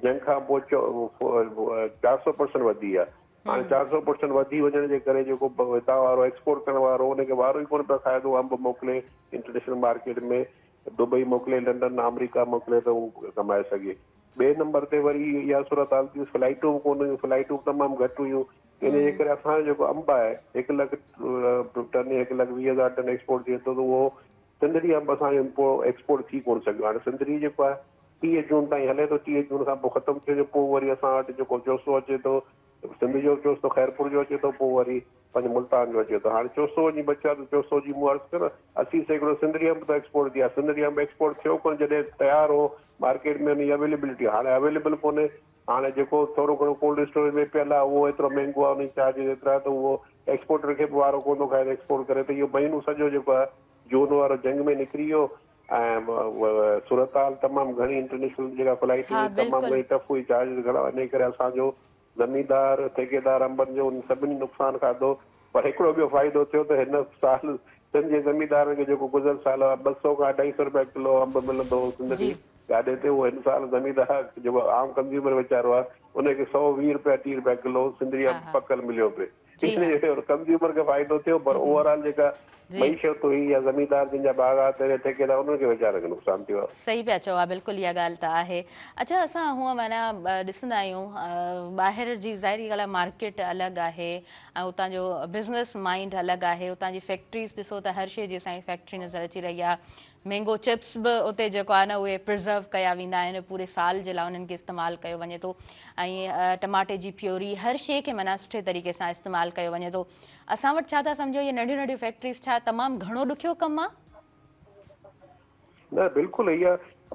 جنگ کان پوء 400 پرسنٽ وڌي ويا هاڻي 400 پرسنٽ وڌي وڃڻ جي ڪري جيڪو هتان وارو ايڪسپورٽ ڪرڻ وارو ان کي وارو ئي ڪونه پيو کائي ته هو انب موڪلي انٽرنيشنل مارڪيٽ ۾ دبئي موڪلي لنڊن آمريڪا موڪلي ته هو ڪمائي سگهي. ٻئي نمبر تي وري اها صورتحال ٿي فلائيٽون به ڪونه هيون فلائيٽون به تمام گهٽ هيون ان جي ڪري اسان جو جيڪو انب آهي هڪ لک ٽن هڪ لک 20,000 ٽن ايڪسپورٽ ٿئي ٿو ته اهو سنڌڙي انب اسان جو ايڪسپورٽ ٿي ڪونه سگهيو هاڻي سنڌڙي جيڪو آهي 30 جون تائين هلي ٿو 30 جون کان پوء ختم ٿي وڃي پوء وري اسان وٽ جيڪو چوسو اچي ٿو سنڌ جو چوسو خيرپور جو اچي ٿو پوء وري پنهنجو ملتان جو اچي ٿو هاڻي چوسو وڃي بچيو آهي ته چوسو جي مون عرض ڪيو نه 80% سنڌڙي انب ته ايڪسپورٽ ٿي آهي سنڌڙي انب ايڪسپورٽ ٿيو ڪونه جڏهن تيار هو مارڪيٽ ۾ ان جي اويليبلٽي هاڻي اويليبل ڪونهي هاڻي جيڪو ٿورو گهڻو ڪولڊ اسٽوريج ۾ پيل آهي اهو ايترو مهنگو آهي ان جي چارجز ايترا ته اهو ايڪسپورٽر کي به وارو ڪونه ٿو کائي ته ايڪسپورٽ ڪري ته اهو مهينو سڄو جيڪو آهي جون وارو جنگ ۾ نڪري ويو ۽ صورتحال تمام گهڻي انٽرنيشنل جيڪا فلائيٽ هئي تمام گهڻي ٽف هئي چارجز گهڻا هئا انهي ڪري اسان جو زميندار ٺيڪيدار انبن جو ان سڀني نقصان کاڌو پر هڪڙو ٻيو فائدو ٿيو ته هن سال سنڌ جي زميندارن کي جيڪو گذريل سال 200 کان 250 رپيا ڪلو انب ملندو هو سنڌ جي گاڏي تي اهو هن سال زميندار جيڪو عام ڪنزيومر ويچارو آهي ان کي 120 رپيا 30 رپيا ڪلو سنڌڙي انب پڪل مليو پئي. ڪنزيومر کي فائدو ٿيو پر اوور آل جيڪا معيشت هئي يا زميندار جن جا باغات يا ٺيڪيدار انهن کي ويچارن کي نقصان ٿيو آهي. صحيح پيا چئو ها بلڪل اها ڳالهه ته آهي. اڇا اسان هونء معنيٰ ڏسندا آهيون ٻاهر جي ظاهري ڳالهه آهي مارڪيٽ الڳ آهي ۽ اتان جو بزنس مائينڊ الڳ آهي اتان جي فيڪٽريز ڏسو ته هر شيء جي اسان کي فيڪٽري نظر اچي رهي آهي مينگو چپس به اتي جيڪو آهي نه اهي پرزرو ڪيا ويندا آهن پوري سال جي لاء انهن کي استعمال ڪيو وڃي ٿو ۽ ٽماٽي جي پيوري هر شيء کي معنيٰ سٺي طريقي سان استعمال ڪيو وڃي ٿو. اسان وٽ ڇا ٿا سمجهو اهي ننڍيون ننڍيون فيڪٽريز ڇا تمام گهڻو ڏکيو ڪم آ؟ نه بلڪل اها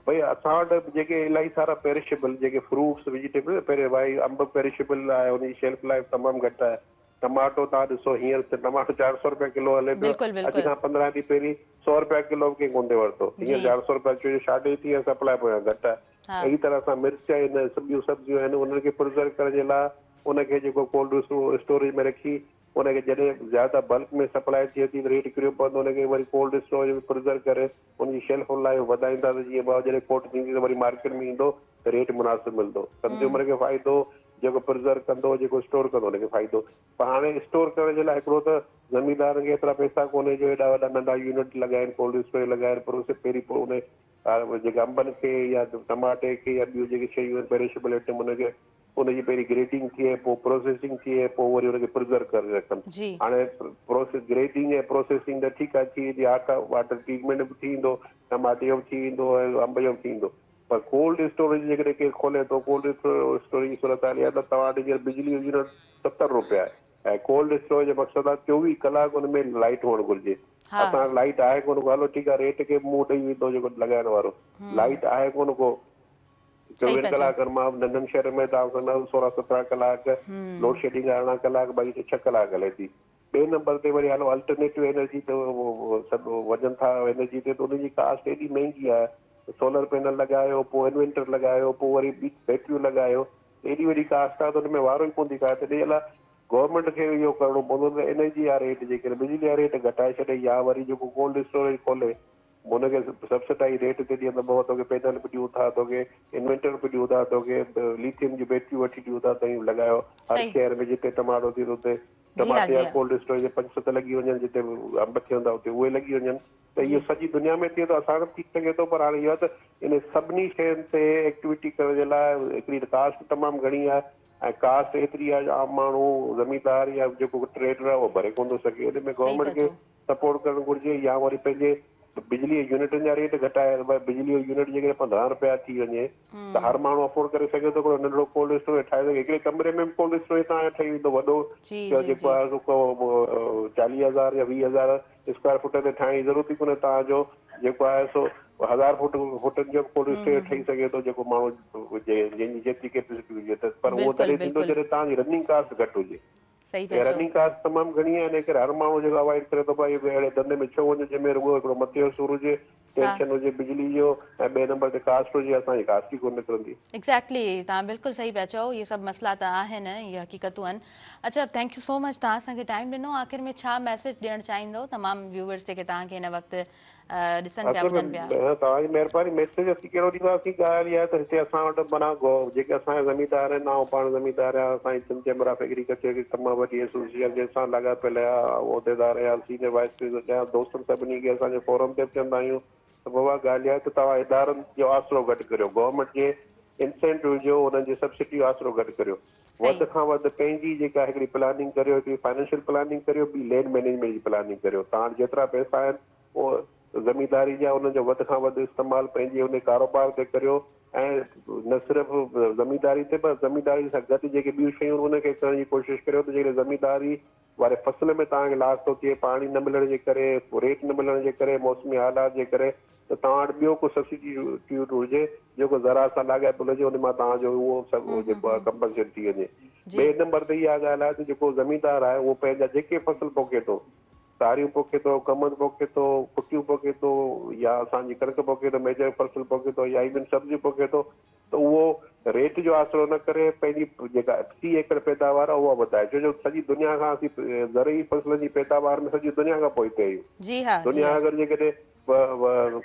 ڀئي اسان وٽ جيڪي الاهي سارا پيرشيبل جيڪي فروٽس ويجيٽيبل پهرين ڀائي انب پيرشيبل آهي ان جي شيلف لائف تمام گهٽ آهي ٽماٽو توهان ڏسو هينئر ته ٽماٽو 400 روپيا ڪلو هلي پيو بلڪل اڄ بلڪل کان 15 ڏينهن پهرين 100 روپيا ڪلو به ڪنهن ڪونه ٿي ورتو جي هينئر 400 روپيا ڇو جو شارٽيج ٿي ۽ سپلاء پويان گهٽ آهي ها اهڙي طرح سان مرچ آهن ٻيون سبزيون آهن انهن کي پرزرو ڪرڻ جي لاء ان کي جيڪو ڪولڊ اسٽوريج ۾ رکي ان کي جڏهن زياده بلڪ ۾ سپلاء ٿئي ٿي ته ريٽ ڪريو پوندو ان کي وري ڪولڊ اسٽوريج ۾ پرزرو ڪري ان جي شيلف لائيف وڌائيندا ته جيئن ڀاء جڏهن کوٽ ٿيندي ته وري مارڪيٽ ۾ ايندو ته ريٽ مناسب ملندو ڪنزيومر کي فائدو جيڪو پرزرو ڪندو جيڪو اسٽور ڪندو ان کي فائدو پر هاڻي اسٽور ڪرڻ جي لاء هڪڙو ته زميندارن کي ايترا پئسا ڪونهي جو ايڏا وڏا ننڍا يونٽ لڳائين ڪولڊ اسٽوريج لڳائين پروسيس پهرين پوء ان جيڪي انبن کي يا ٽماٽي کي يا ٻيون جيڪي شيون آهن پيرشبل آئٽم ان کي ان جي پهرين گريڊنگ ٿئي پوء پروسيسنگ ٿئي پوء وري ان کي پرزرو ڪري رکن. جي. هاڻي پروسيس گريڊنگ ۽ پروسيسنگ ته ٺيڪ آهي ٿي ويندي آٽا واٽر ٽريٽمينٽ به ٿي ويندو ٽماٽي جو به ٿي ويندو ۽ انب جو به ٿي ويندو پر ڪولڊ اسٽوريج جيڪڏهن ڪير کولي ٿو ڪولڊ اسٽوريج جي صورتحال اها ته توهان وٽ هينئر بجلي جو يونٽ 70 روپيا آهي ۽ ڪولڊ اسٽوريج جو مقصد آهي 24 ڪلاڪ ان ۾ لائيٽ هئڻ گهرجي ها. اسان وٽ لائيٽ آهي ڪونه ڪو هلو ٺيڪ آهي ريٽ کي منهن ڏئي ويندو جيڪو لڳائڻ وارو لائيٽ آهي ڪونه ڪو صحيح 24 پيا چئو. ڪلاڪن مان ننڍن شهرن ۾ توهان سمجهو 16 17 ڪلاڪ لوڊ شيڊنگ 18 ڪلاڪ باقي 6 ڪلاڪ هلي ٿي. ٻئي نمبر تي وري هلو الٽرنيٽو انرجي تي سڀ وڃن ٿا انرجي تي ته ان جي ڪاسٽ ايڏي مهنگي آهي سولر پينل لڳايو پوء انورٽر لڳايو پوء وري ٻي بيٽريون لڳايو ايڏي وڏي ڪاسٽ آهي ته ان ۾ وارو ئي ڪونه ٿي کائي تڏهن لاء گورنمينٽ کي اهو ڪرڻو پوندو ته انرجي جا ريٽ جيڪڏهن بجلي جا ريٽ گهٽائي ڇڏي يا وري جيڪو ڪولڊ اسٽوريج کولي هن کي سبسڊائي ريٽ تي ڏين ته بابا توکي پينل به ڏيون ٿا توکي انورٽر به ڏيون ٿا توکي ليٿيم جون بيٽريون وٺي ڏيون ٿا توهين لڳايو هر صحيح شهر ۾ جتي ٽماٽو ٿئي ٿو اتي جي ها ٽماٽي جي جا ها ڪولڊ اسٽوريج پنج ست لڳي وڃن جتي انب ٿين ٿا اتي اهي لڳي وڃن ته جي اهو سڄي دنيا ۾ ٿئي ٿو اسان وٽ به ٿي سگهي ٿو پر هاڻي اهو آهي ته ان سڀني شين تي ايڪٽيوٽي ڪرڻ جي لاء هڪڙي ته ڪاسٽ تمام گهڻي آهي ۽ ڪاسٽ ايتري آهي جو عام ماڻهو زميندار يا جيڪو ٽريڊر آهي اهو ڀري ڪونه ٿو سگهي ان ۾ صحيح پيا گورنمينٽ کي چئو. سپورٽ ڪرڻ گهرجي يا وري پنهنجي بجلي جي يونٽن جا ريٽ گهٽائي ڀائي بجلي جو يونٽ جيڪڏهن 15 رپيا ٿي وڃي ته هر ماڻهو افورڊ ڪري سگهي ٿو هڪڙو ننڍڙو ڪولڊ اسٽوريج ٺاهي سگهي هڪڙي ڪمري ۾ به ڪولڊ اسٽوريج توهان جو ٺهي ويندو وڏو جي جي جيڪو جي آهي سو ڪو 40 هزار يا 20 هزار اسڪوائر فوٽ تي ٺاهڻ جي ضرورت ئي ڪونهي توهان جو جيڪو آهي سو هزار فوٽ فوٽن جو به ڪولڊ اسٽوريج ٺهي سگهي ٿو جيڪو ماڻهو جنهن جي جيتري ڪيپسٽي هجي ته پر اهو بلڪل تڏهن ٿيندو بلڪل جڏهن توهان جي رننگ ڪاسٽ گهٽ هجي. صحيح پيا چئو. رننگ ڪاسٽ تمام گهڻي آهي ان ڪري هر ماڻهو جيڪو اوائڊ ڪري ٿو ڀائي اهڙي ڌنڌي ۾ ڇو وڃون جنهن ۾ رڳو هڪڙو مٿي جو سور هجي، ها. ٽينشن هجي بجلي جو ۽ ٻئي نمبر تي ڪاسٽ هجي اسان جي ڪاسٽ ئي ڪونه نڪرندي. ايگزيڪٽلي توهان بلڪل صحيح پيا چئو اهي سڀ مسئلا ته آهن اهي حقيقتون آهن اڇا thank you سو مچ توهان اسان کي ٽائيم ڏنو آخر ۾ ڇا ميسيج ڏيڻ چاهيندو تمام ويوورس جيڪي توهان کي هن وقت ڏسن پيا اصل ٻڌن پيا. ۾ توهان جي مهرباني ميسيج اسين ڪهڙو ڏينداسين ڳالهه اها آهي ته هتي اسان وٽ معنيٰ جيڪي اسان جا زميندار آهن آئون پاڻ زميندار آهيان اسان جي سنڌ چيمبر آف ايگريڪلچر هڪ تمام وڏي ايسوسيئيشن جنهن سان لاڳاپيل آهيان عهديدار آهيان سينئر وائيس پريزيڊنٽ آهيان دوستن سڀني کي اسان جي فورم تي به چوندا آهيون ته بابا ڳالهه اها آهي ته توهان ادارن جو آسرو گهٽ ڪريو گورنمينٽ جي انسينٽو جو انهن جي سبسڊي جو آسرو گهٽ ڪريو وڌ صحيح. کان وڌ پنهنجي جيڪا هڪڙي پلاننگ ڪريو هڪڙي فائنانشل پلاننگ ڪريو ٻي لينڊ مئنيجمينٽ جي پلاننگ ڪريو توهان وٽ جيترا پئسا آهن اهو زمينداري جا انهن جو وڌ کان وڌ استعمال پنهنجي ان ڪاروبار تي ڪريو ۽ نه صرف زمينداري تي پر زمينداري سان گڏ جيڪي ٻيون شيون آهن انهن کي ڪرڻ جي ڪوشش ڪريو ته جيڪڏهن زمينداري واري فصل ۾ توهان کي لاس ٿو ٿئي، پاڻي نه ملڻ جي ڪري، ريٽ نه ملڻ جي ڪري، موسمي حالات جي ڪري ته توهان وٽ ٻيو ڪو سبسٽيٽيوٽ هجي جيڪو زراعت سان لاڳاپيل هجي ان مان توهان جو اهو سڀ جيڪو آهي ڪمپنسيٽ ٿي وڃي. ٻئي نمبر تي اها ڳالهه آهي ته جيڪو زميندار آهي اهو پنهنجا جيڪي فصل پوکي ٿو، ساريون پوکي ٿو، ڪمند پوکي ٿو، ڦٽيون پوکي ٿو يا اسان جي ڪڻڪ پوکي ٿو، ميجر فصل پوکي ٿو يا ايون سبزيون پوکي ٿو ته اهو ريٽ جو آسرو نه ڪري پنهنجي جيڪا في ايڪڙ پيداوار آهي اها وڌائي ڇو جو سڄي دنيا کان اسين زرعي فصلن جي پيداوار ۾ سڄي دنيا کان پوئتي آهيون جي ها جي دنيا ها. اگر جيڪڏهن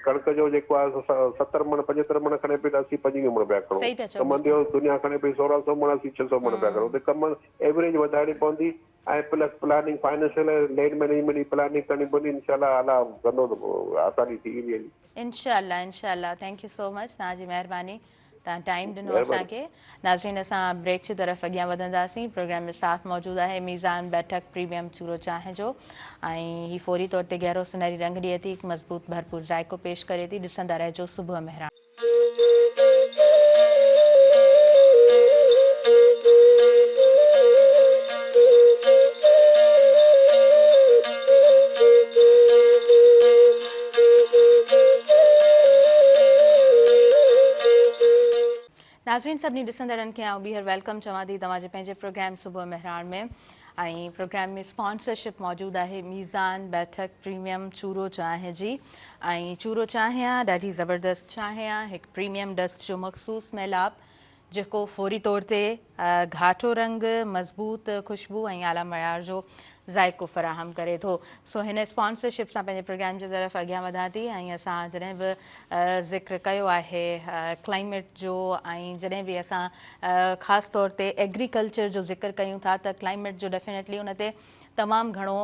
ڪڻڪ جو جيڪو آهي سو 70 مڻ 75 مڻ کڻي پئي ته اسين 25 مڻ پيا کڻون صحيح پيا چئو ڪمند بلڪل. جو دنيا کڻي پئي 1600 مڻ اسين 600 مڻ پيا کڻون ته ڪمند ايوريج وڌائڻي پوندي ۽ plus planning financial ۽ land management جي پلاننگ ڪرڻي پوندي انشاء الله الله ڪندو ته آساني ٿي ويندي هلي. انشاء الله انشاء الله thank you سو مچ توهان جي مهرباني توهان ٽائيم ڏنو اسان کي ناظرين اسان بريڪ جي طرف اڳيان وڌنداسين پروگرام ۾ ساٿ موجود آهي ميزان بيٺڪ پريميم چورو چانهه جو ۽ هي فوري طور تي گهرو سنهري رنگ ڏئي ٿي هڪ مضبوط ڀرپور ذائقو پيش ڪري ٿي ڏسندا رهجو صبح مهراڻ. ناظرين سڀني ڏسندڙن کي آئون ٻيهر welcome چوان ٿي توهان جي پنهنجي پروگرام صبح مهراڻ ۾ ۽ پروگرام ۾ اسپانسرشپ موجود آهي ميزان بيٺڪ پريميم چورو چانهه جي ۽ چورو چانهه آ ڏاڍي زبردست چانهه آ هڪ پريميم ڊسٽ جو مخصوص ميلاپ جيڪو فوري طور تي گهاٽو رنگ، مضبوط خوشبو ۽ اعليٰ معيار جو ذائقو فراهم ڪري ٿو. سو هن اسپانسرشپ سان پنهنجي پروگرام جي طرف اڳيان وڌان ٿي ۽ اسان جڏهن به ذڪر ڪيو آهي ڪلائميٽ جو ۽ جڏهن به اسان خاص طور تي ايگريڪلچر جو ذڪر ڪيون ٿا ته ڪلائميٽ جو ڊيفينيٽلي ان تي تمام گهڻو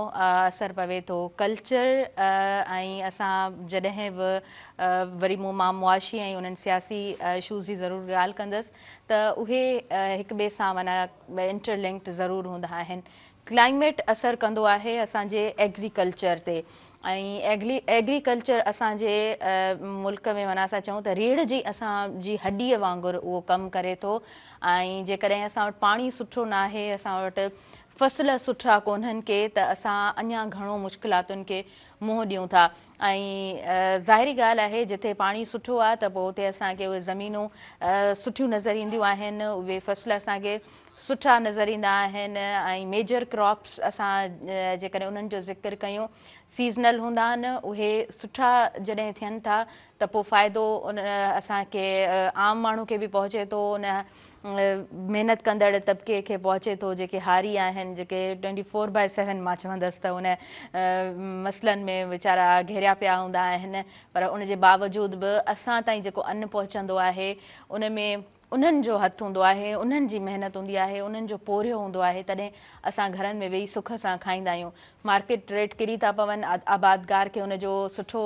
اثر پوي ٿو. ڪلچر ۽ اسان جڏهن به وري مون مان معاشي ۽ انهن سياسي اشوز جي ضرور ڳالهه ڪندس ته اهي هڪ ٻئي سان معنيٰ انٽر لنڪڊ ضرور هوندا آهن. ڪلائميٽ اثر ڪندو آهي اسان جي ايگريڪلچر تي ۽ ايگريڪلچر اسان جي ملڪ ۾ معنيٰ اسان چئون ته ريڙهه جي اسان جي هڏيء وانگر اهو ڪم ڪري ٿو ۽ جيڪڏهن اسان وٽ پاڻي سٺو ناهي اسان وٽ فصل سٺا ڪونهن ڪي ته اسان اڃا گهڻو مشڪلاتن کي منهن ڏيون ٿا ۽ ظاهري ڳالهه آهي جتي پاڻي سٺو آهي ته پوء اتي اسان کي اهي زمينون سٺيون نظر اينديون آهن اهي فصل اسان کي سٺا نظر ايندا آهن ۽ ميجر ڪراپس اسان جيڪڏهن انهن جو ذڪر ڪيون سيزنل هوندا آهن اهي سٺا جڏهن ٿين ٿا ته پوء فائدو ان اسان کي عام ماڻهو کي به پهچي ٿو ان محنت ڪندڙ طبقي کي پهچي ٿو جيڪي هاري آهن جيڪي ٽوئنٽي فور بائي سيون مان چوندس ته ان مسئلن ۾ ويچارا گهيريا پيا هوندا آهن پر ان جي باوجود به اسان تائين جيڪو ان پهچندو آهي ان ۾ انهن جو هٿ هوندو آهي انهن جي محنت هوندي آهي انهن جو پورهيو هوندو آهي تڏهن اسان گهرن ۾ ويهي سک سان کائيندا آهيون مارڪيٽ ريٽ ڪري ٿا پون آبادگار کي ان جو سٺو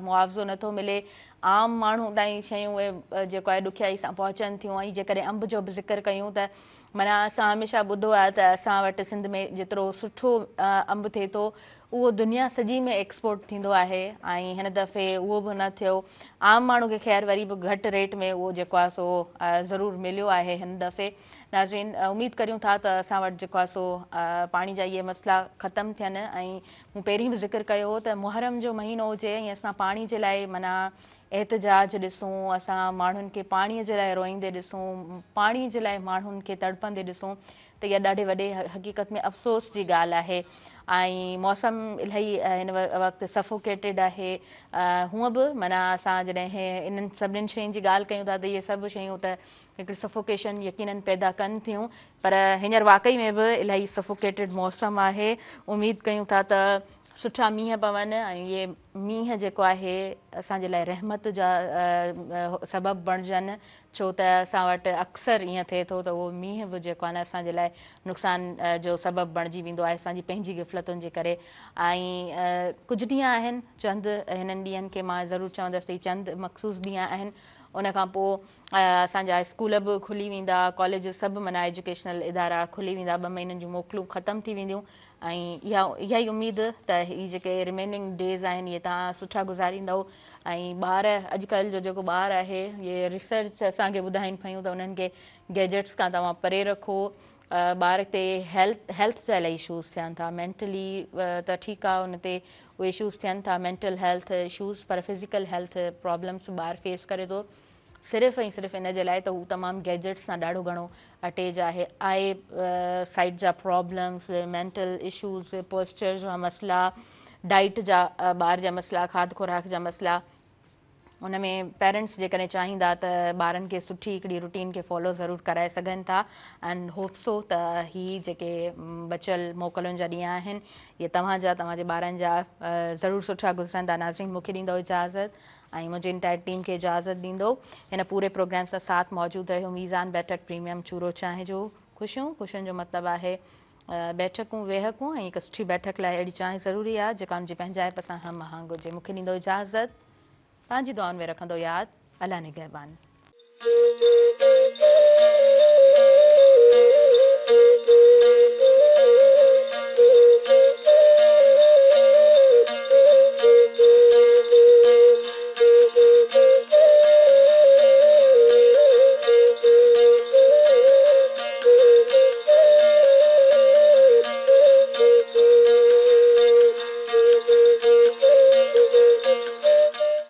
معاوضو نٿو ملي عام ماڻهو تائين شيون اهي جيڪو آهي ڏکيائي سان پهچن ٿيون ۽ جيڪڏهن انب جو به ذڪر ڪيون ته معنيٰ اسان هميشه ٻڌو آهي ته اسان وٽ سنڌ ۾ جيترو سٺو انب ٿئي ٿو اهو دنيا سڄي ۾ ايڪسپورٽ ٿيندو آهي ۽ هن دفعي اهو به نه ٿيو عام ماڻهو کي خير وري به گهٽ ريٽ ۾ اهو جيڪو آهي سو ضرور مليو آهي هن دفعي ناظرين اميد ڪريون ٿا ته اسان وٽ جيڪو آهي سو پاڻي جا اهي مسئلا ختم ٿين ۽ مون پهرين به ذڪر ڪيو هو ته محرم جو مهينو هجي ۽ اسان پاڻي جي لاء معنيٰ احتجاج ڏسون، اسان ماڻهن کي پاڻي جي لاء روئيندي ڏسون، پاڻي جي لاء ماڻهن کي تڙپندي ڏسون ته اها ڏاڍي وڏي حقيقت ۾ افسوس جي ڳالهه آهي ۽ موسم الاهي هن وقت سفوڪيٽيڊ آهي هونء به معنيٰ اسان جڏهن انهن سڀني شين جي ڳالهه ڪيون ٿا ته اهي سڀ شيون ته هڪڙي سفوڪيشن يقينن پيدا ڪن ٿيون پر هينئر واقعي ۾ به الاهي سفوڪيٽيڊ موسم آهي اميد ڪيون ٿا ته سٺا مينهن پون ۽ اهي مينهن جيڪو آهي اسان جي لاء رحمت جا سبب بڻجن ڇو ته اسان وٽ اڪثر ائين ٿئي ٿو ته اهو مينهن به جيڪو آهي نه اسان جي لاء نقصان جو سبب بڻجي ويندو آهي اسان جي پنهنجي غفلتن جي ڪري ۽ ڪجهه ڏينهن آهن چند هنن ڏينهن کي مان ضرور چوندس ته هي چند مخصوص ڏينهن آهن ان کان پوء اسان جا اسڪول به کلي ويندا، ڪاليج سڀ معنيٰ ايجوڪيشنل ادارا کلي ويندا، ٻه مهينن جون موڪلون ختم ٿي وينديون ۽ اها اها ئي اميد ته هي جيڪي ريميننگ ڊيز آهن اهي توهان سٺا گذاريندؤ ۽ ٻار اڄڪلهه جو جيڪو ٻار آهي اهي ريسرچ اسان کي ٻڌائين پيون ته انهن کي گيجيٽس کان توهان پري رکو ٻار تي هيلٿ هيلٿ جا الاهي اشوز ٿين ٿا مينٽلي ته ٺيڪ آهي ان تي اهي اشوز ٿين ٿا مينٽل هيلٿ اشوز پر فزيڪل هيلٿ پرابلمس ٻار فيس ڪري ٿو صرف ۽ صرف ان جي لاء ته هو تمام گيجيٽس سان ڏاڍو گهڻو اٽيچ آهي آء سائيٽ جا پرابلمس مينٽل اشوز پوسچر جا مسئلا ڊائيٽ جا ٻار جا مسئلا کاڌ خوراڪ جا مسئلا ان ۾ پيرنٽس جيڪڏهن چاهيندا ته ٻارن کي سٺي هڪڙي روٽين کي فالو ضرور ڪرائي سگهن ٿا اينڊ هوپ سو ته هي جيڪي بچيل موڪلن جا ڏينهن آهن اهي توهان جا توهان جي ٻارن جا ضرور سٺا گذرندا ناظرين مون کي ڏيندو اجازت ۽ منهنجي انٽائر ٽيم کي اجازت ڏيندو هن پوري پروگرام سان ساٿ موجود رهيو ميزان بيٺڪ پريميم چورو چانهه جو خوشيون خوشين جو مطلب آهي بيٺڪون ويهڪون ۽ هڪ سٺي بيٺڪ لاء اهڙي چانهه ضروري آهي جيڪا ان جي پنهنجائپ سان هم آهنگ هجي مون کي ڏيندو اجازت پنهنجي دعائن ۾ رکندو ياد الله نگهبان.